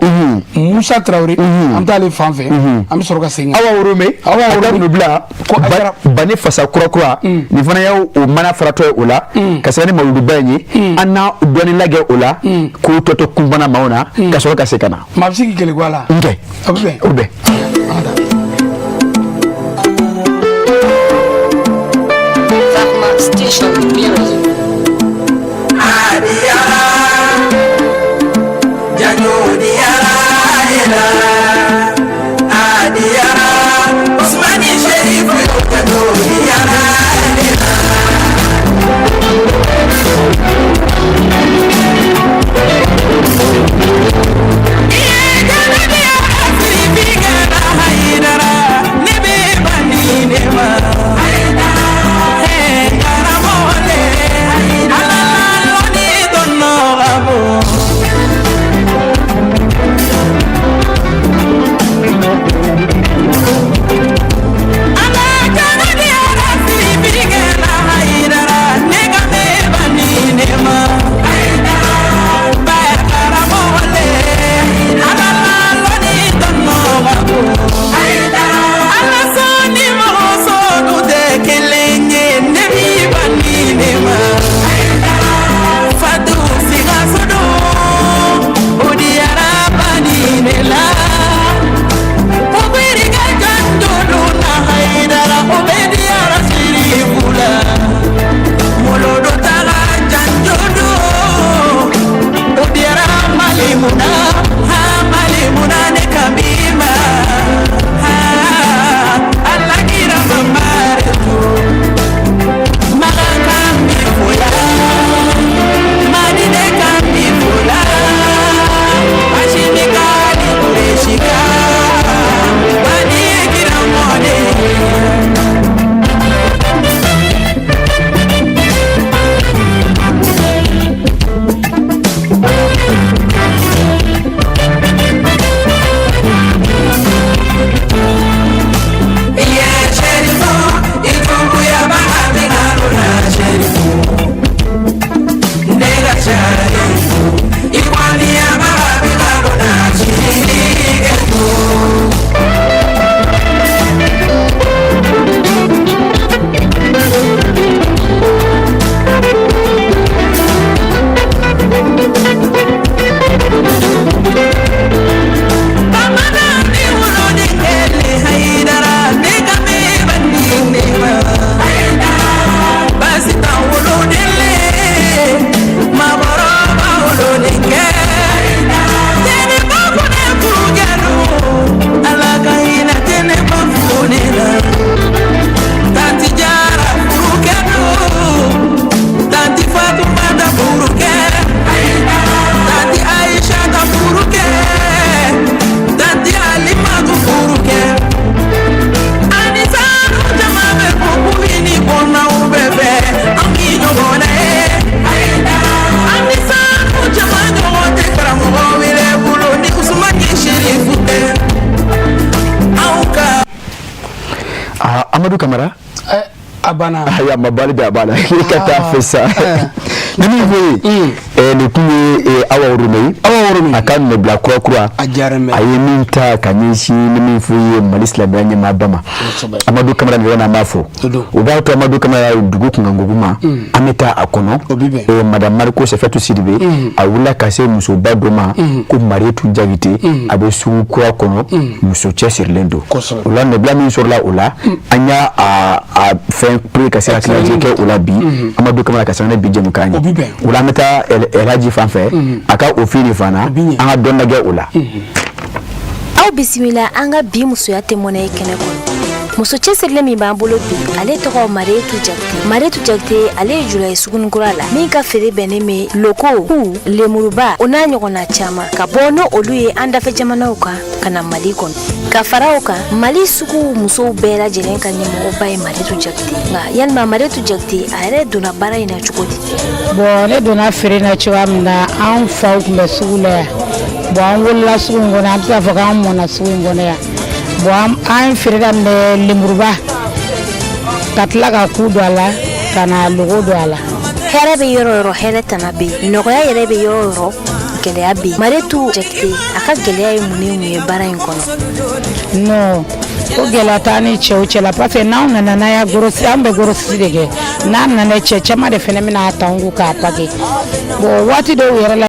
B: Musa Traoré. An bɛ taa ale fan fɛ. An bɛ sɔrɔ ka segin.
A: Awa Worome.
B: Awa Worome.
A: A ka bila. Bani fasa kura kura. Nin fana y'o o mana faratɔ ye o la ka sɛbɛn ni mawuluduba in ye an n'a dɔɔni lajɛ o la k'o tɔ to kunbana maaw na ka sɔrɔ ka se ka na.
B: Maa bɛ se k'i kɛlɛ a la.
A: N kɛ.
B: O bɛ bɛn.
A: O bɛ bɛn.
F: Station Music.
A: Amadu Kamara.
B: A banna.
A: Ayi, a ma bali bɛ, a b'a la i ka taa fɛ sa. Ni min fɔ ye, nin tun ye Awa Worome ye.
B: Awa Worome.
A: A ka nɔbila kura kura.
B: A diyara n bɛ.
A: A ye min ta ka ɲɛsin, ni min fɔ ye, Mali silamɛya ɲɛmaaba ma. Amadu Kamara, nin yɔrɔ in na an b'a fɔ. O b'a to Amadu Kamara ye dugu kunkanko ma, an bɛ taa a kɔnɔ.
B: O bɛ bɛn.
A: Madame Mariko Sɛfɛtu Sidibe, a wulila ka se musoba dɔ ma ko Marietu Jakite, a bɛ sugu kura kɔnɔ, muso cɛsirilen don. O la, nɔbila min sɔrɔla o la, an y'a a fɛn pour ka se ka tilajɛ kɛ o la bi. Amadu Kamara ka sanga ni bi jɛmukan ye.
B: O bɛ bɛn.
A: O la, an bɛ taa Elhaji fan fɛ, a ka o fili fana, an ka dɔ lajɛ o la.
F: Aw bisimila an ka bi musoya tɛ mɔnɛ ye kɛnɛ kɔnɔ. Muso cɛsirilen min b'an bolo bi, ale tɔgɔ Marietu Jakite. Marietu Jakite, ale ye jula ye sugunikura la, min ka feere bɛnnen bɛ loko ku, lemuruba, o n'a ɲɔgɔnna caman, ka bɔ n'o olu ye an dafɛ jamanaw kan ka na Mali kɔnɔ. Ka fara o kan, Mali sugu musow bɛɛ lajɛlen ka ɲɛmɔgɔba ye Marietu Jakite. Nka yalima Marietu Jakite, a yɛrɛ donna baara in na cogo di?
G: Bon, ne donna feere na cogoya min na, an faw tun bɛ sugu la yan. Bon, an wolola sugu in kɔnɔ, an bɛ se k'a fɔ k'an mɔna sugu in kɔnɔ yan. Bon, an ye feere daminɛ lemuruba, ka tila ka ku don a la, ka na logo don a la.
F: Hɛrɛ bɛ yɔrɔ yɔrɔ, hɛrɛ tana bɛ yen. Nɔgɔya yɛrɛ bɛ yɔrɔ yɔrɔ, gɛlɛya bɛ yen. Marietu Jakite, a ka gɛlɛya ye mun ni mun ye baara in kɔnɔ?
G: Non, o gɛlɛya t'an ni cɛw cɛ la, parce que n'anw nana, n'an y'a grossiste, an bɛ grossiste de kɛ. N'an nana, cɛ caman de fana bɛna ta an kun k'a paquet. Bon, waati dɔw yɛrɛ la,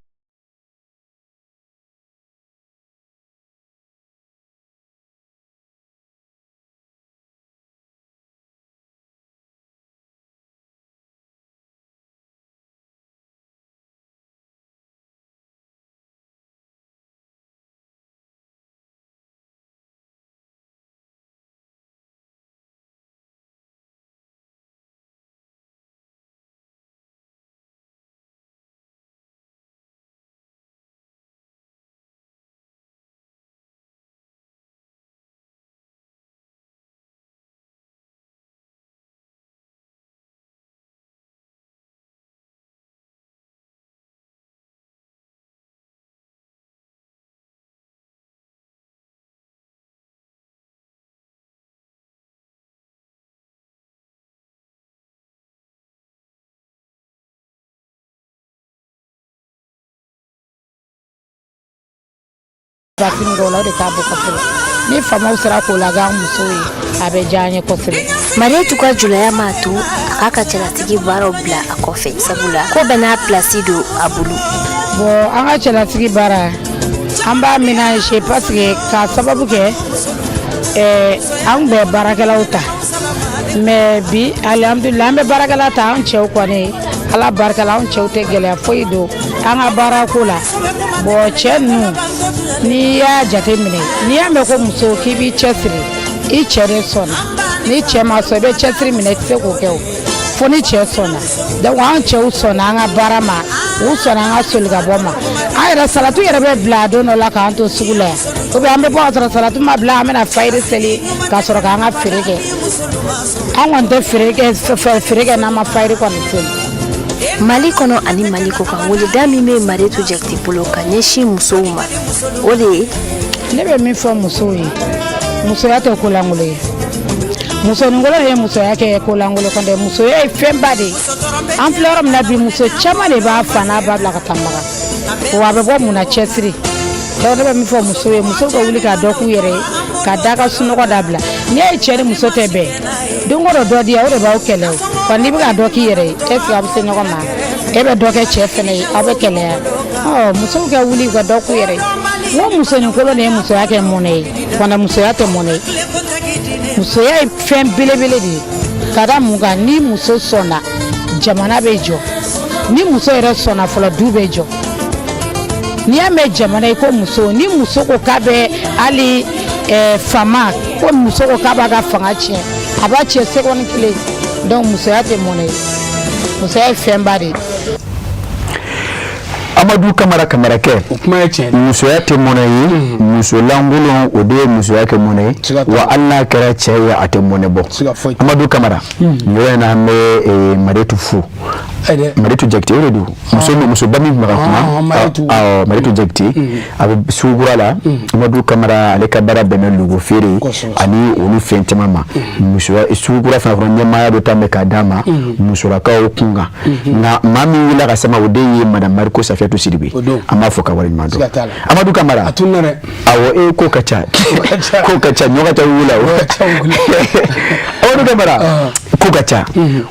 G: bafin dɔw la, o de k'a bɔ kosɛbɛ. Ni faamaw sera k'o lagɛ an musow ye, a bɛ diya an ye kosɛbɛ.
F: Marietu ka julaya m'a to a k'a ka cɛlasigi baaraw bila a kɔfɛ, sabula ko bɛɛ n'a pilasi don a bolo.
G: Bon, an ka cɛlasigi baara, an b'a ménager, parce que k'a sababu kɛ an bɛ baarakɛlaw ta, mais bi, alihamudulila, an bɛ baarakɛla ta. An cɛw kɔni, Ala barika la, an cɛw tɛ gɛlɛya foyi don an ka baarako la. Bon, cɛ ninnu, n'i y'a jate minɛ, n'i y'a mɛn ko muso k'i b'i cɛsiri, i cɛ de sɔnna. Ni cɛ ma sɔn, i bɛ cɛsiri minɛ, i tɛ se k'o kɛ o, fo ni cɛ sɔnna. Donc an cɛw sɔnna an ka baara ma, u sɔnna an ka soli ka bɔ ma. An yɛrɛ salatu yɛrɛ bɛ bila a don dɔ la k'an to sugu la yan, ou bien an bɛ bɔ ka sɔrɔ salatu ma bila, an bɛna fayiri seli ka sɔrɔ k'an ka feere kɛ. An kɔni tɛ feere kɛ n'an ma fayiri kɔni seli.
F: Mali kɔnɔ ani Mali kɔ kan, weleda min bɛ Marietu Jakite bolo ka ɲɛsin musow ma, o de ye?
G: Ne bɛ min fɔ musow ye, musoya tɛ kolankolon ye. Musoninkolon ye musoya kɛ kolankolon kɔni tɛ. Musoya ye fɛnba de ye. An filɛ yɔrɔ min na bi, muso caman de b'a fa n'a ba bila ka taa Maga. Wa a bɛ bɔ mun na? Cɛsiri. Donc ne bɛ min fɔ musow ye, musow ka wuli k'a dɔ k'u yɛrɛ ye, ka da ka sunɔgɔ dabila. N'i ye cɛ ni muso tɛ bɛn, don o don dɔ di yan, o de b'aw kɛlɛ. O wa n'i bɛ ka dɔ k'i yɛrɛ ye, est ce que aw bɛ se ɲɔgɔn ma? E bɛ dɔ kɛ cɛ fɛnɛ ye, aw bɛ kɛlɛya. Ɔ, musow ka wuli u ka dɔ k'u yɛrɛ ye. N ko musoninkolon de ye musoya kɛ mɔnɛ ye, kɔnɔ musoya tɛ mɔnɛ ye. Musoya ye fɛn belebele de ye. Ka da mun kan? Ni muso sɔnna, jamana bɛ jɔ. Ni muso yɛrɛ sɔnna fɔlɔ, du bɛ jɔ. N'i y'a mɛn jamana ye ko muso, ni muso ko k'a bɛ hali fama, ko muso ko k'a b'a ka fanga tiɲɛ, a b'a tiɲɛ seconde kelen. Donc musoya tɛ mɔnɛ ye, musoya ye fɛnba de ye.
A: Amadu Kamara, Kamarakɛ.
B: O kuma ye tiɲɛ.
A: Musoya tɛ mɔnɛ ye, musolankolon o de ye musoya kɛ mɔnɛ ye. Wa hali n'a kɛra cɛ ye, a tɛ mɔnɛ bɔ. Amadu Kamara, nin yɔrɔ in na, an bɛ Marietu fo. Maritu Jakite o de don, muso musoba min tun bɛ ka kuma, awɔ, Maritu Jakite, a bɛ sugu kura la. Amadu Kamara, ale ka baara bɛn bɛ logo feere ani olu fɛn caman ma. Musoya sugu kura fana kɔnɔ, ɲɛmaaya dɔ ta bɛ k'a d'a ma musolakaw kun kan. Nka maa min wulila ka sama, o de ye madame Mariko Safiyatu Sidibe. An b'a fɔ ka waleɲuman dɔn. Amadu Kamara, awɔ, e ko ka ca, ko ka ca, ɲɔ ka ca wula o. Amadu Kamara, ko ka ca.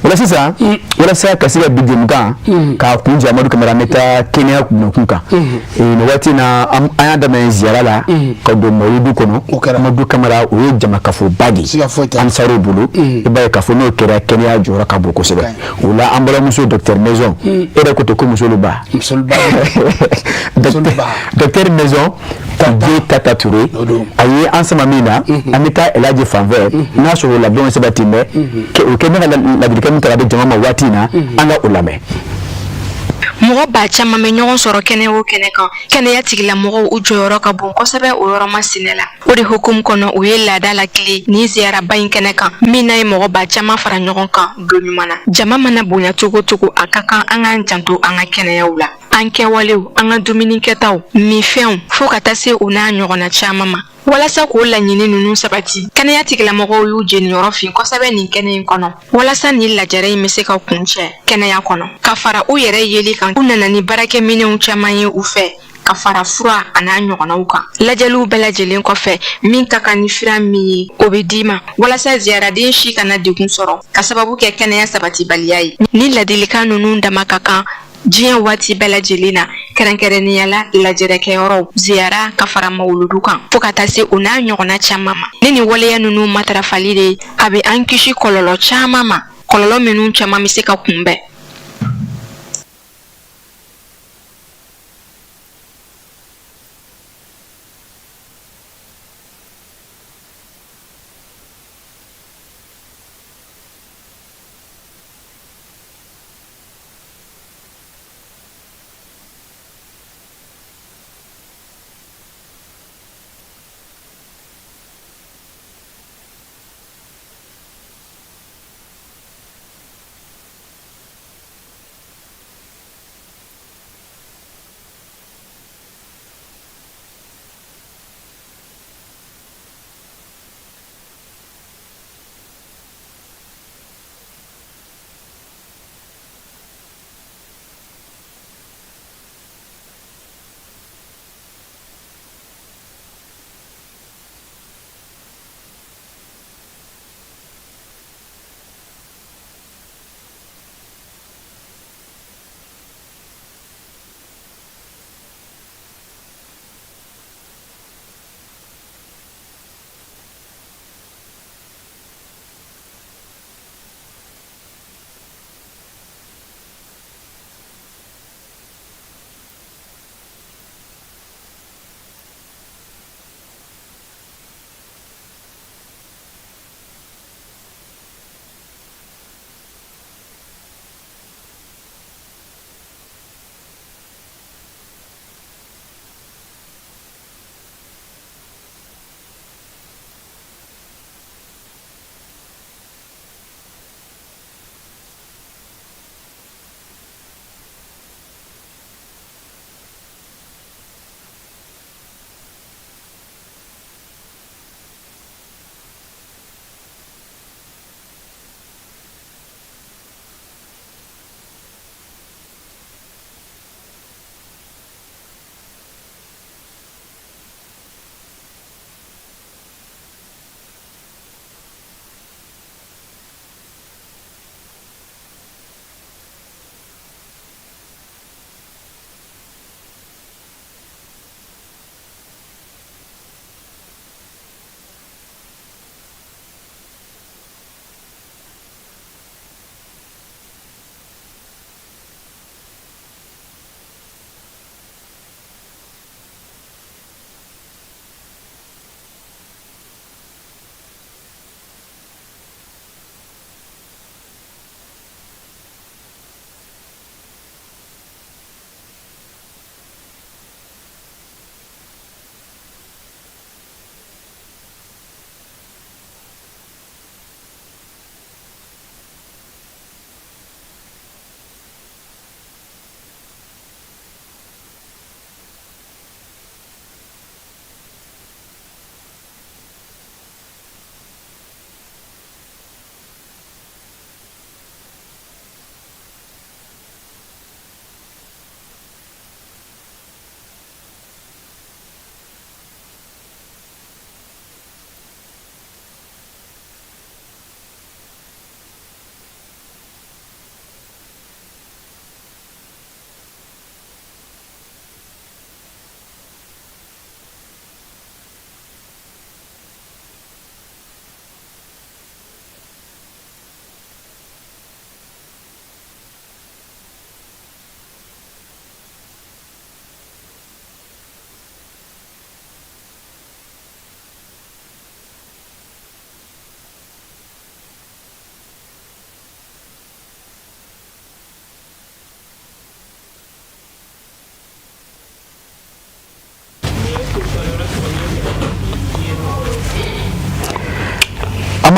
A: O la sisan, walasa ka se ka bi jɛmukan k'a kuncɛ, Amadu Kamara, an bɛ taa kɛnɛya kun kan. Nin waati na, an y'a daminɛ ziyara la ka don mawuludu kɔnɔ. Amadu Kamara, o ye jamakafoba de ye ansaruw bolo. I b'a ye k'a fɔ n'o kɛra, kɛnɛya jɔyɔrɔ ka bon kosɛbɛ. O la, an balimamuso docteur Maison, e yɛrɛ ko ten ko musoluba, docteur Maison Kuje Tata Touré, a ye an sama min na, an bɛ taa Elhaji fan fɛ n'a sɔrɔ o labɛnw sabati bɛ o kɛ ne ka ladilikan min ta ka di jama ma waati in na, an ka o lamɛn.
H: Mɔgɔ ba caman bɛ ɲɔgɔn sɔrɔ kɛnɛ o kɛnɛ kan, kɛnɛya tigilamɔgɔw u jɔyɔrɔ ka bon kosɛbɛ o yɔrɔ masina la. O de hukumu kɔnɔ, u ye laada latilen nin ziyaraba in kɛnɛ kan, min n'a ye mɔgɔ ba caman fara ɲɔgɔn kan don ɲuman na. Jama mana bonya cogo cogo, a ka kan an k'an janto an ka kɛnɛyaw la, an kɛwalew, an ka dumunikɛtaw, minfɛnw, fo ka taa se o n'a ɲɔgɔnna caman ma. Walasa k'o laɲini ninnu sabati, kɛnɛya tigilamɔgɔw y'u jeniyɔrɔ fin kosɛbɛ nin kɛnɛ in kɔnɔ, walasa nin lajɛrɛ in bɛ se ka kuncɛ kɛnɛya kɔnɔ. Ka fara u yɛrɛ yeli kan, u nana ni baarakɛminɛnw caman ye u fɛ, ka fara fura an'a ɲɔgɔnnaw kan. Lajɛliw bɛɛ lajɛlen kɔfɛ, min ka kan ni fura min ye, o bɛ d'i ma, walasa ziyaraden si kana degun sɔrɔ ka sababu kɛ kɛnɛya sabatibaliya ye. Ni ladilikan ninnu dama ka kan diɲɛ waati bɛɛ lajɛlen na, kɛrɛnkɛrɛnnenya la lajɛrɛkɛyɔrɔw, ziyara ka fara mawuludu kan, fo ka taa se o n'a ɲɔgɔnna caman ma. Ni nin waleya ninnu matarafali de ye, a bɛ an kisi kɔlɔlɔ caman ma, kɔlɔlɔ minnu caman bɛ se ka kunbɛn.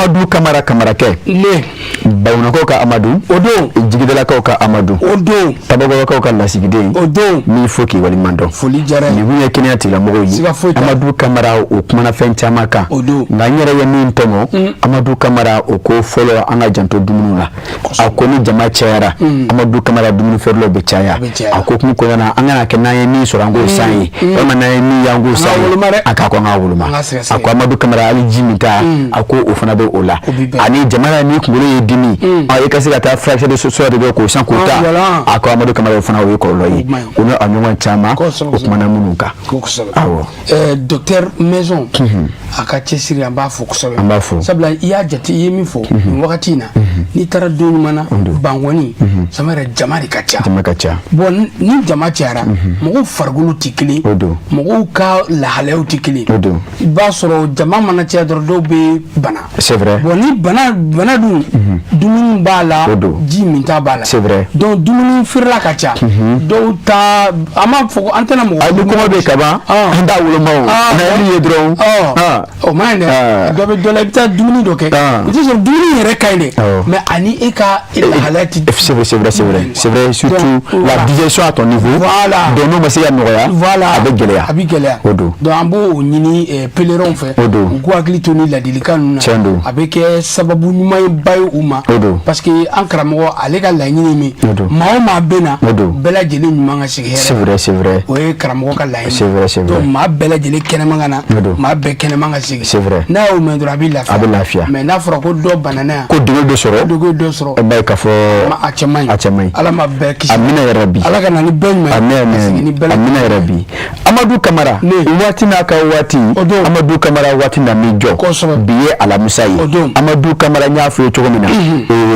A: Amadu Kamara Kamarakɛ.
B: Ne.
A: Bawunakaw ka Amadu.
B: O don.
A: Jigidalakaw ka Amadu.
B: O don.
A: Tabakɔrɔkaw ka lasigiden.
B: O don.
A: N b'i fo k'i waleɲuman dɔn.
B: Foli diyara n ye.
A: Nin kun ye kɛnɛya tigilamɔgɔw ye.
B: Siga foyi t'a la.
A: Amadu Kamara o kumana fɛn caman kan.
B: O don.
A: Nka n yɛrɛ ye min tɔmɔ. Amadu Kamara o ko fɔlɔ an ka janto dumuniw la. A ko ni jama cayara. Amadu Kamara dumuni feerelaw bɛ caya. A ko kun kɔnɔna na an kana kɛ n'an ye min sɔrɔ an k'o san ye. Walima n'an ye min ye an k'o san ye. A k'a ko an k'a woloma. A ko Amadu Kamara hali ji min ta. A ko o fana bɛ o la. Ani jamana ni kunkolo y'i dimi. I ka se ka taa furakisɛ dɔ sɔrɔ de k'o san k'o ta. A ko Amadu Kamara o fana o ye kɔlɔlɔ ye. O n'a ɲɔgɔn caman o kumana minnu kan.
B: Awɔ. Docteur Maison a ka cɛsiri an b'a fo kosɛbɛ.
A: An b'a fo.
B: Sabula i y'a jate i ye min fɔ nin wagati in na n'i taara don ɲuman na Bankɔni Samayira jama de ka ca.
A: Jama ka ca.
B: Bon ni jama cayara mɔgɔw farikolo tɛ kelen.
A: O don.
B: Mɔgɔw ka lahalayaw tɛ kelen.
A: O don.
B: I b'a sɔrɔ jama mana caya dɔrɔn dɔw bɛ bana.
A: C'est vrai.
B: Bon ni bana bana dun dumuni b'a la.
A: O don.
B: Ji minta b'a la.
A: C'est vrai.
B: Donc dumuni feerela ka ca. Dɔw ta an b'a fɔ ko an tɛna mɔgɔ.
A: Ni kɔngɔ bɛ kaban an t'a woloma o. N'an ye dɔrɔn.
B: O ma ɲi dɛ. Dɔ bɛ dɔ la i bɛ taa dumuni dɔ kɛ. I tɛ sɔrɔ dumuni yɛrɛ ka ɲi dɛ. Mais ani e ka lahalaya ti.
A: C'est vrai, c'est vrai, c'est vrai. C'est vrai, surtout la digestion à ton niveau.
B: Voilà.
A: Donc n'o ma se ka nɔgɔya.
B: Voilà.
A: A bɛ gɛlɛya.
B: A bɛ gɛlɛya.
A: O don.
B: Donc an b'o ɲini pèlerins fɛ.
A: O don.
B: U k'u hakili to ni ladilikan ninnu na.
A: Tiɲɛ don.
B: A bɛ kɛ sababu ɲuman ye ba ye u ma.
A: O don.
B: Parce que an karamɔgɔ ale ka laɲini ye min.
A: O don.
B: Maa o maa bɛ na.
A: O don.
B: Bɛɛ lajɛlen ɲuman ka sigi hɛrɛ.
A: C'est vrai, c'est vrai.
B: O ye karamɔgɔ ka laɲini.
A: C'est vrai, c'est vrai.
B: Donc maa bɛɛ lajɛlen kɛnɛman ka na.
A: O don.
B: Maa bɛɛ kɛnɛman ka segin.
A: C'est vrai.
B: N'a y'o mɛn dɔrɔn a bɛ lafiya.
A: A bɛ lafiya.
B: Mais n'a fɔra ko dɔ banana yan.
A: Ko degun dɔ sɔrɔ.
B: Degun dɔ sɔrɔ.
A: E b'a ye k'a fɔ.
B: A cɛ man ɲi.
A: A cɛ man ɲi.
B: Ala ma bɛɛ kisi.
A: Amina yarabi.
B: Ala ka na ni bɛɛ ɲuman ye.
A: Amina
B: amina.
A: Amina yarabi. Amadu Kamara. Waati n'a ka waati.
B: O don.
A: Amadu Kamara waati na min jɔ.
B: Kosɛbɛ.
A: Bi ye alamisa ye.
B: O don.
A: Amadu Kamara n y'a fɔ ye cogo min na.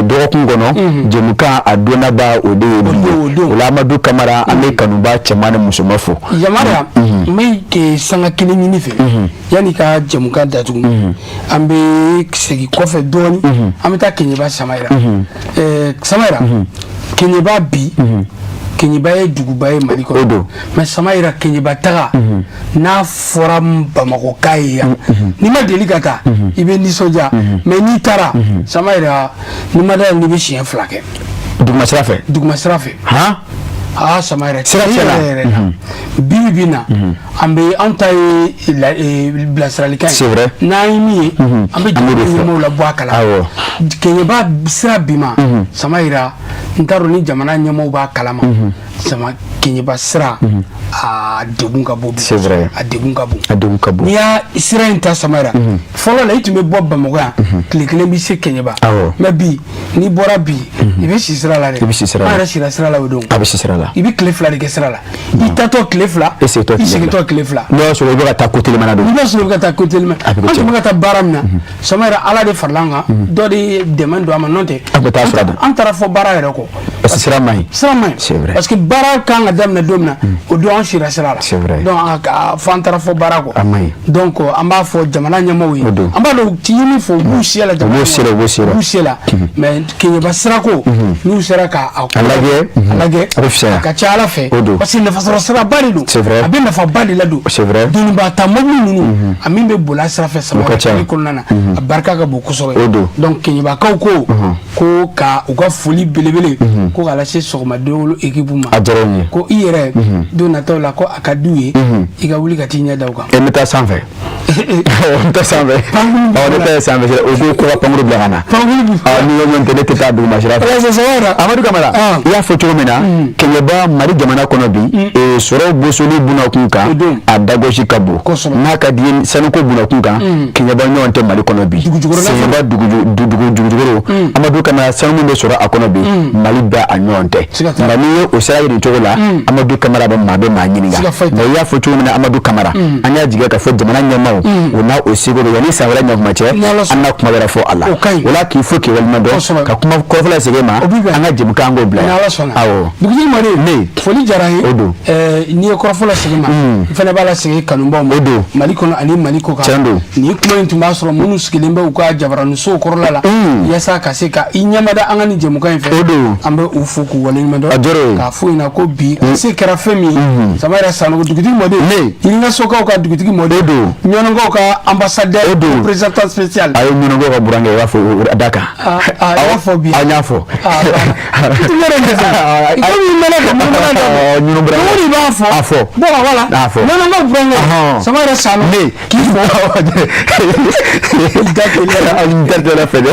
A: Dɔgɔkun kɔnɔ. Jɛmukan a donnaba o de ye bi ye. O la Amadu Kamara an bɛ kanuba cɛman ni musoman fo.
B: Yamara n bɛ sanga kelen ɲini fɛ. Yanni ka jɛmukan datugu. An bɛ segin kɔfɛ dɔɔni. An bɛ taa Keɲeba Samayira. Samayira. Keɲeba bi. Keɲeba ye duguba ye Mali kɔnɔ.
A: O don.
B: Mais Samayira Keɲeba taga. N'a fɔra Bamakɔka ye yan. N'i ma deli ka taa. I bɛ nisɔndiya. Mais n'i taara. Samayira n'i ma da la n'i bɛ siɲɛ 2 kɛ.
A: Duguma sira fɛ.
B: Duguma sira fɛ.
A: Han.
B: Aa Samayira.
A: Sira cɛna.
B: Yɛrɛ la. Bi bi na. An bɛ an ta ye bilasiralikan ye.
A: C'est vrai.
B: N'an ye min ye. An bɛ jamana ɲɛmɔgɔw labɔ a kalama.
A: Awɔ.
B: Keɲeba sira bi ma. Samayira n t'a dɔn ni jamana ɲɛmɔgɔw b'a kalama. Sama Keɲeba sira. A degun ka bon.
A: C'est vrai.
B: A degun ka bon.
A: A degun ka bon.
B: N'i y'a sira in ta Samayira. Fɔlɔ la i tun bɛ bɔ Bamakɔ yan. Tile kelen bɛ se Keɲeba.
A: Awɔ.
B: Mais bi n'i bɔra bi. I bɛ si sira la dɛ.
A: I bɛ si sira la.
B: An yɛrɛ sira sira la o don.
A: A bɛ si sira la.
B: I bɛ tile 2 de kɛ sira la. I taatɔ tile 2.
A: I segintɔ
B: tile 2.
A: N'o y'a sɔrɔ i bɛ ka taa ko telimana don.
B: I b'a sɔrɔ i bɛ ka taa ko telimana. An tun bɛ ka taa baara min na. Samayira Ala de farala an kan. Dɔ de ye dɛmɛ don an ma n'o tɛ.
A: An bɛ taa sira dɔn.
B: An taara fɔ baara yɛrɛ kɔ.
A: Parce que sira man ɲi.
B: Sira man ɲi.
A: C'est vrai.
B: Parce que baara kan ka daminɛ don min na. O don an sira sira la.
A: C'est vrai.
B: Donc fo an taara fɔ baara kɔ.
A: A man ɲi.
B: Donc an b'a fɔ jamana ɲɛmɔgɔw ye.
A: O don.
B: An b'a dɔn u ye min fɔ u b'u se la.
A: U b'u se la u b'u se la.
B: U b'u se la. Mais Keɲeba sirako. N'u sera ka a
A: lajɛ.
B: A lajɛ.
A: A bɛ fisaya.
B: A ka ca Ala fɛ.
A: O don.
B: Parce que nafasɔrɔ siraba de don.
A: C'est vrai.
B: A bɛ nafaba de ladon.
A: C'est vrai.
B: Doniba ta mobili ninnu. A min bɛ boli a sira fɛ
A: O ka ca.
B: Samayira kɔnɔna na. A barika ka bon kosɛbɛ.
A: O don.
B: Donc Keɲebakaw ko. Ko ka u ka foli belebele. Ko k'a lase sɔgɔmaden équipe ma.
A: A diyara n ye.
B: Ko i yɛrɛ. Don nataw la ko a ka d'u ye. I ka wuli ka t'i ɲɛ da u kan.
A: E n bɛ taa sanfɛ. N tɛ sanfɛ. Ɔ ne ta ye sanfɛ sira o ko ko ka pankuru bila ka na.
B: Pankuru
A: Ɔ ni ko tɛ ne tɛ taa duguma sira fɛ. Amadu Kamara. I y'a fɔ cogo min na. Keɲeba Mali jamana kɔnɔ bi. Sɔrɔ bosoli bunakun kan. A dagosi ka bon. N'a ka di ye sanuko bunakun kan. Keɲeba ɲɔgɔn tɛ Mali kɔnɔ bi. Keɲeba dugu jukɔrɔ. Amadu Kamara sanu min bɛ sɔrɔ a kɔnɔ bi. Mali bɛɛ a ɲɔgɔn tɛ. Nka n'i ye o sira yiri cogo la. Amadu Kamara bɛ maa bɛ maa ɲininka. Nka i y'a fɔ cogo min na Amadu Kamara. An y'a jigiya k'a fɔ jamana ɲɛmaaw. O n'a o seko bɛ yanni san wɛrɛ ɲɔgɔn cɛ. An na kuma wɛrɛ fɔ a la. O la k'i fo k'i waleɲuman dɔn. Ka kuma kɔrɔfɔla segin ma. An ka jɛmukan an k'o bila yan. Awɔ.
B: Dugutigi Madi.
A: Ne.
B: Foli diyara n ye.
A: O don.
B: N'i ye kɔrɔfɔ lasegin ma. N fana b'a lasegin kanubaw ma.
A: O don.
B: Mali kɔnɔ ani Mali kɔ kan.
A: Tiɲɛ don.
B: Nin kuma in tun b'a sɔrɔ minnu sigilen bɛ u ka jabaraninsow kɔrɔla la. Yaasa ka se ka i ɲɛmada an ka nin jɛmukan in fɛ.
A: O don.
B: An bɛ u fo k'u waleɲuman dɔn.
A: A diyara o ye.
B: K'a f'u ɲɛna ko bi a se kɛra fɛn min ye, Samayɛrɛ Sanogo, dugutigi mɔden.
A: Ne.
B: Yirinkasokaw ka dugutigi mɔden.
A: O don.
B: Ɲɔnɔnkaw ka ambassadeur.
A: O don.
B: Représentant spécial.
A: A ye ɲɔnɔnkaw ka burankɛ, i b'a fɔ o da kan.
B: Ah, ah, i b'a fɔ bi.
A: An y'a fɔ.
B: Ah, voilà. I tun bɛ nin kɛ sa. I komi i mɛnna ka munumunu da.
A: Ɔ, ɲɔnɔ burankɛ.
B: O de b'a fɔ.
A: A fɔ.
B: Bon voilà.
A: A fɔ.
B: Ɲɔnɔnkaw burankɛ.
A: Ɔhɔn.
B: Samayɛrɛ Sanogo.
A: Ne k'i fɔ.
B: Da teliya la.
A: Da teliya fɛ dɛ.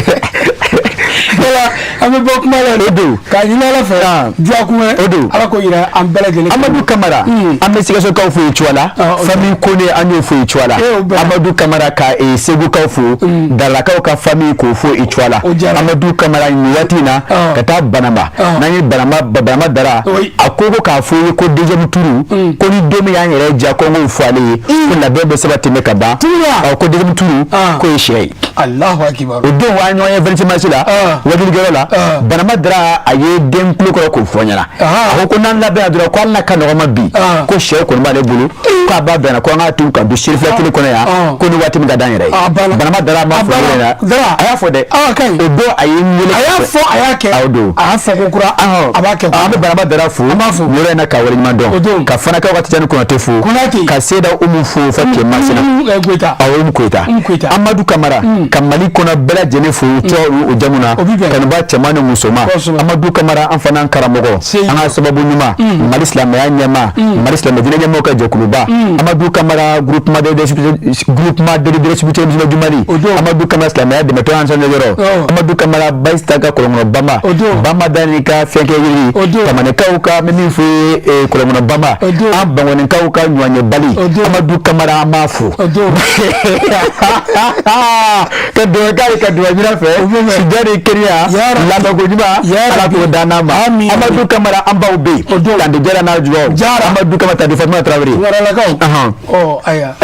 B: Voilà, an bɛ bɔ kuma la.
A: O don.
B: K'a ɲini Ala fɛ.
A: Ah.
B: Duwa kun wɛrɛ.
A: O don.
B: Ala k'o yira an bɛɛ lajɛlen.
A: Amadu Kamara, an bɛ Sikasokaw fo yen cogoya la.
B: Ah, o don.
A: Famille Kone, an y'o fo yen cogoya la.
B: Eh, o bɛnna.
A: Amadu Kamara ka Segukaw fo, Daralakaw ka famille k'o fo yen cogoya la.
B: O diyara.
A: Amadu Kamara, nin waati in na,
B: Ah.
A: ka taa Banamba.
B: Ah.
A: N'an ye Banamba, Banamba Dara,
B: Oui.
A: a ko k'a fɔ ye ko deuxième tour, ko ni don min y'an yɛrɛ diya, ko n k'o fɔ ale ye, ko labɛn bɛ sabati bɛ ka ban.
B: Tugu
A: Ɔ, ko deuxième tour,
B: Ah.
A: k'o ye sɛ ye.
B: Alahu akibaru.
A: O don an ɲɔgɔn ye 26 mars la,
B: Ah.
A: wajulikɛyɔrɔ la,
B: Ah.
A: Banamba Dara, a ye den tulo kɔrɔ k'o fɔ n ɲɛna.
B: Ah.
A: A ko n'an labɛnna dɔrɔn, ko hali n'a ka nɔgɔn ma bi,
B: Ah.
A: ko sɛw kɔni b'ale bolo, k'a b'a bɛnna, ko an k'a to ka don serifila kelen kɔnɔ yan,
B: Ah.
A: ko ni waati min ka d'an yɛrɛ ye.
B: A banna.
A: Banamba Dara m'a
B: A
A: fɔ
B: banna.
A: ne ɲɛna.
B: Dara.
A: A y'a fɔ dɛ.
B: Ah, a ka ɲi.
A: O don a ye n wele.
B: A y'a fɔ, a y'a kɛ.
A: A don.
B: A y'a fɔ ko kura.
A: Ahɔn.
B: A b'a kɛ.
A: An bɛ Banamba Dara fo.
B: An b'a fo.
A: Nin yɔrɔ in na ka waleɲuman
B: O don.
A: dɔn. Ka Fanakaw ka Tijani Konate fo.
B: Konate.
A: Ka Seda Umu fo fo Cɛmasina.
B: Goyita.
A: Awɔ, Umu Koyita.
B: Umu Koyita.
A: Amadu Kamara, ka Mali kɔnɔ bɛɛ lajɛlen fo tɔ o jamu na.
B: O bi bɛn.
A: Kanuba cɛman ni musoman.
B: Kosɛbɛ.
A: Amadu Kamara, an fana karamɔgɔ.
B: Seyi.
A: An ka sababu ɲuman. Mali silamɛya ɲɛmaa. Mali silamɛ diinɛ ɲɛmɔgɔw ka jɛkuluba. Amadu Kamara, groupement de distributeur musulman du Mali.
B: O don.
A: Amadu Kamara, silamɛya dɛmɛtɔn an sɔnni yɔrɔ.
B: Ɔ.
A: Amadu Kamara, Bayista ka kɔlɔnkɔnɔ bama.
B: O don.
A: Bama Dani ka fɛnkɛ yiri.
B: O don.
A: Tamanekaw ka, n bɛ min fɔ ye, kɔlɔnkɔnɔ bama.
B: O don.
A: An Bankɔnikaw ka ɲɔɲɛbali.
B: O don.
A: Amadu Kamara, an b'a fo.
B: O don.
A: Ka dugawu k'a ye, ka dugawu ɲini a fɛ.
B: O bɛ bɛn.
A: Sijɛ ni kɛnɛya.
B: Ya Rabbi.
A: Labanko ɲuman.
B: Ya
A: Ala
B: Rabbi.
A: k'o d'an n'a ma.
B: Amin.
A: Amadu Kamara, an baw bɛ yen.
B: O don.
A: Tante Jara n'a juguyaw.
B: Jara.
A: Amadu Kamara, Tante Fatumata Tarawele.
B: Waralakaw.
A: Ahan.
B: Ɔ ayiwa.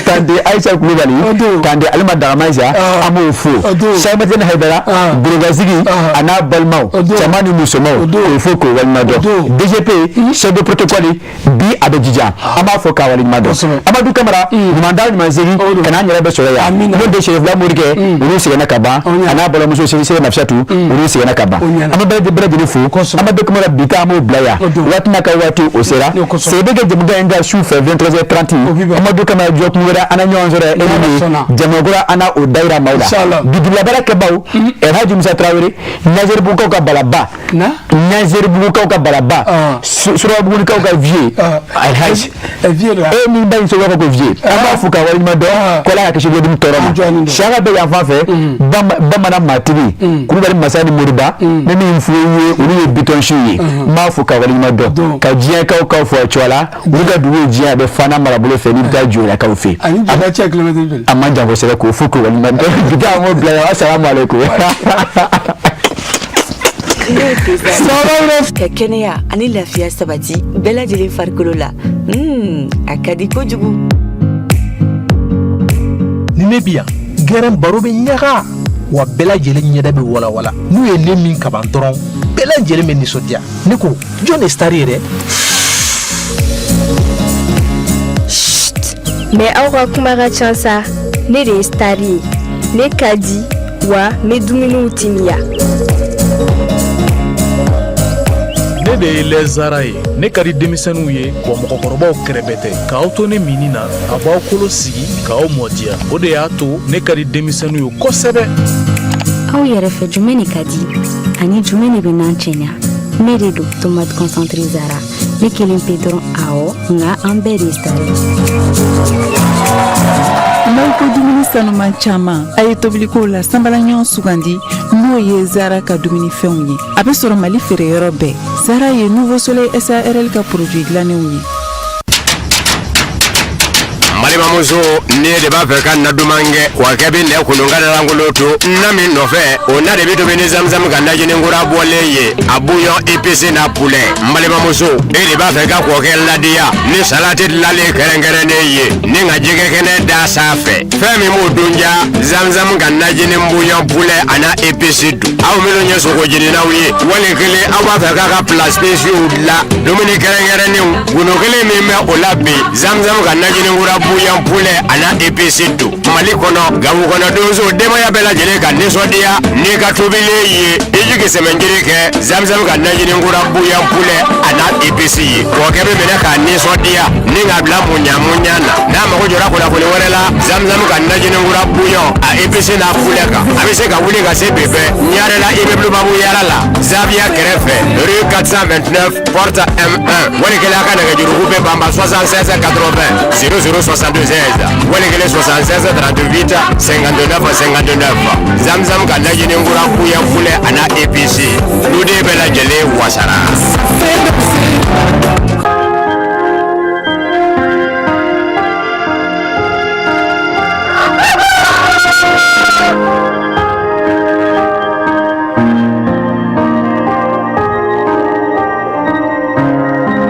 A: Tante Aïcha Kulubali.
B: O don.
A: Tante Alima Dagamaïsa.
B: Ah.
A: An b'o fo.
B: O don.
A: Sayimatɛni Hayidara.
B: Ah.
A: Gorogasigi.
B: Ah.
A: A n'a balimaw.
B: O don.
A: Cɛman ni musomanw.
B: O don.
A: K'o fo k'o waleɲuman
B: O
A: dɔn.
B: don.
A: DGP, chef de protocole, bi a bɛ jija. An b'a fɔ k'a waleɲuman dɔn.
B: Kosɛbɛ.
A: Amadu Kamara, ɲuman da ɲuman segin.
B: O don.
A: Ka n'an yɛrɛ bɛ sɔrɔ yan.
B: Amina.
A: N'o de Serifila Morikɛ, olu seginna ka ban.
B: O ɲɛna.
A: A n'a balimamuso Seri Nafisatu, olu seginna ka ban.
B: O ɲɛna.
A: An bɛ bɛɛ lajɛlen fo.
B: Kosɛbɛ.
A: Amadu Kamara, bi ta an b'o bila yan.
B: O don.
A: Waati n'a ka waati o sera.
B: O kosɛbɛ.
A: Sebe kɛ jamukan in ka su fɛ 23h30.
B: O bi bɛn.
A: Amadu Kamara, jɔ kun wɛrɛ an na ɲɔgɔn sɔrɔ e
B: N'Ala
A: ni
B: sɔnna.
A: jamakura, an na o dayira maaw la.
B: Inshallah.
A: Bidilabara kɛbaw, Elhaji Musa Tarawele, Ɲazeribugukaw ka balaba.
B: Na?
A: Ɲazeribugukaw ka balaba.
B: Ah.
A: Surabugunikaw ka vieux.
B: Ah.
A: Elhaji.
B: Vieux don.
A: E min ba in sɔrɔ ko vieux. An b'a fo ka waleɲuman dɔn. Ko Ala ka kisi bolodimi tɔɔrɔ
B: An jɔnnen
A: ma.
B: don.
A: Saka bɛ yan fan fɛ. Bamanan maatigi. Kulubali masa ni Moriba. Ne min f'u ye, olu ye bitɔnsiw ye. N b'a fo ka waleɲuman dɔn.
B: Don.
A: Ka diɲɛkaw kaw fo a cogoya la. Olu ka dugu ye diɲɛ, a bɛ Fana marabolo fɛ, n'i bɛ taa Jolakaw fɛ yen.
B: Ani Jɔda cɛ kilomɛtiri joli?
A: A man jan kosɛbɛ, k'o fo k'o waleɲuman dɔn. Bi ta an b'o bila yan. Asalamu aleykum.
I: Ka kɛnɛya ani lafiya sabati bɛɛ lajɛlen farikolo la, a ka di kojugu.
J: Ni ne bi yan, gɛrɛn baro bɛ ɲaga wa, bɛɛ lajɛlen ɲɛda bɛ walawala. N'u ye ne min kaban dɔrɔn, bɛɛ lajɛlen bɛ nisɔndiya. Ne ko jɔn de star ye dɛ?
F: Mais aw ka kuma ka ca sa. Ne de ye star ye. Ne ka di wa, n bɛ dumuniw timiya.
K: Ne de ye lɛzara ye. Ne ka di denmisɛnninw ye wa, mɔgɔkɔrɔbaw kɛrɛbɛ tɛ. K'aw to ne minni na, a b'aw kolo sigi k'aw mɔdiya. O de y'a to ne ka di denmisɛnninw ye kosɛbɛ.
L: Aw yɛrɛ fɛ, jumɛn de ka di ani jumɛn de bɛ n'an cɛɲa? Ne de don, tomate concentré Zara. Ne kelen pe dɔrɔn, awɔ, nka an bɛɛ de ye star ye.
M: N'aw ko dumuni sanuman caman, a ye tobilikow la sanbala ɲɔgɔn sugandi, n'o ye Zara ka dumunifɛnw ye. A bɛ sɔrɔ Mali feereyɔrɔ bɛɛ. Zara ye Nouveau Soleil SARL ka produit dilannenw ye.
E: Balimamuso, ne de b'a fɛ ka na duman kɛ wa, kɛ bɛ nɛ kolon ka lankolon to na min nɔfɛ, o na de bɛ tobi ni zamzam ka najini kura bɔlen ye, a bouillon épicé n'a poulet. N balimamuso, e de b'a fɛ ka kɔkɛ ladiya ni salati dilanlen kɛrɛnkɛrɛnnen ye, ni ka jɛgɛ kɛnɛ da sanfɛ, fɛn min b'o dun ja, zamzam ka najini bouillon poulet a n'a épice dun. Aw minnu ye sogo jeninaw ye, wali kelen aw b'a fɛ k'a ka plat spéciaux dilan, dumuni kɛrɛnkɛrɛnnenw, gundo kelen min bɛ o la bi, zamzam ka najini kura. bouillon poulet a n'a épice don Mali kɔnɔ. Gawo kɔnɔ donso, denbaya bɛɛ lajɛlen ka nisɔndiya n'i ka tobilen ye. I jigi sɛmɛnjiri kɛ Zamzam ka najini kura bouillon poulet a n'a épice ye. Kɔkɛ bɛ minɛ k'a nisɔndiya ni k'a bila muɲa muɲa na. N'a mago jɔra kunnafoni wɛrɛ la Zamzam ka najini kura bouillon a épice n'a poulet kan, a bɛ se ka wuli ka se bɛɛ Ɲarela, immeuble Babu Yara la, Zaviya kɛrɛfɛ, rue 429, porte M1. Wali kelen, a ka nɛgɛjuruku bɛ banba 76 80 00 76, wali kelen 76 38 59 59. Zamzam ka najini kura bouillon poulet a n'a épice, duden bɛɛ lajɛlen wasara.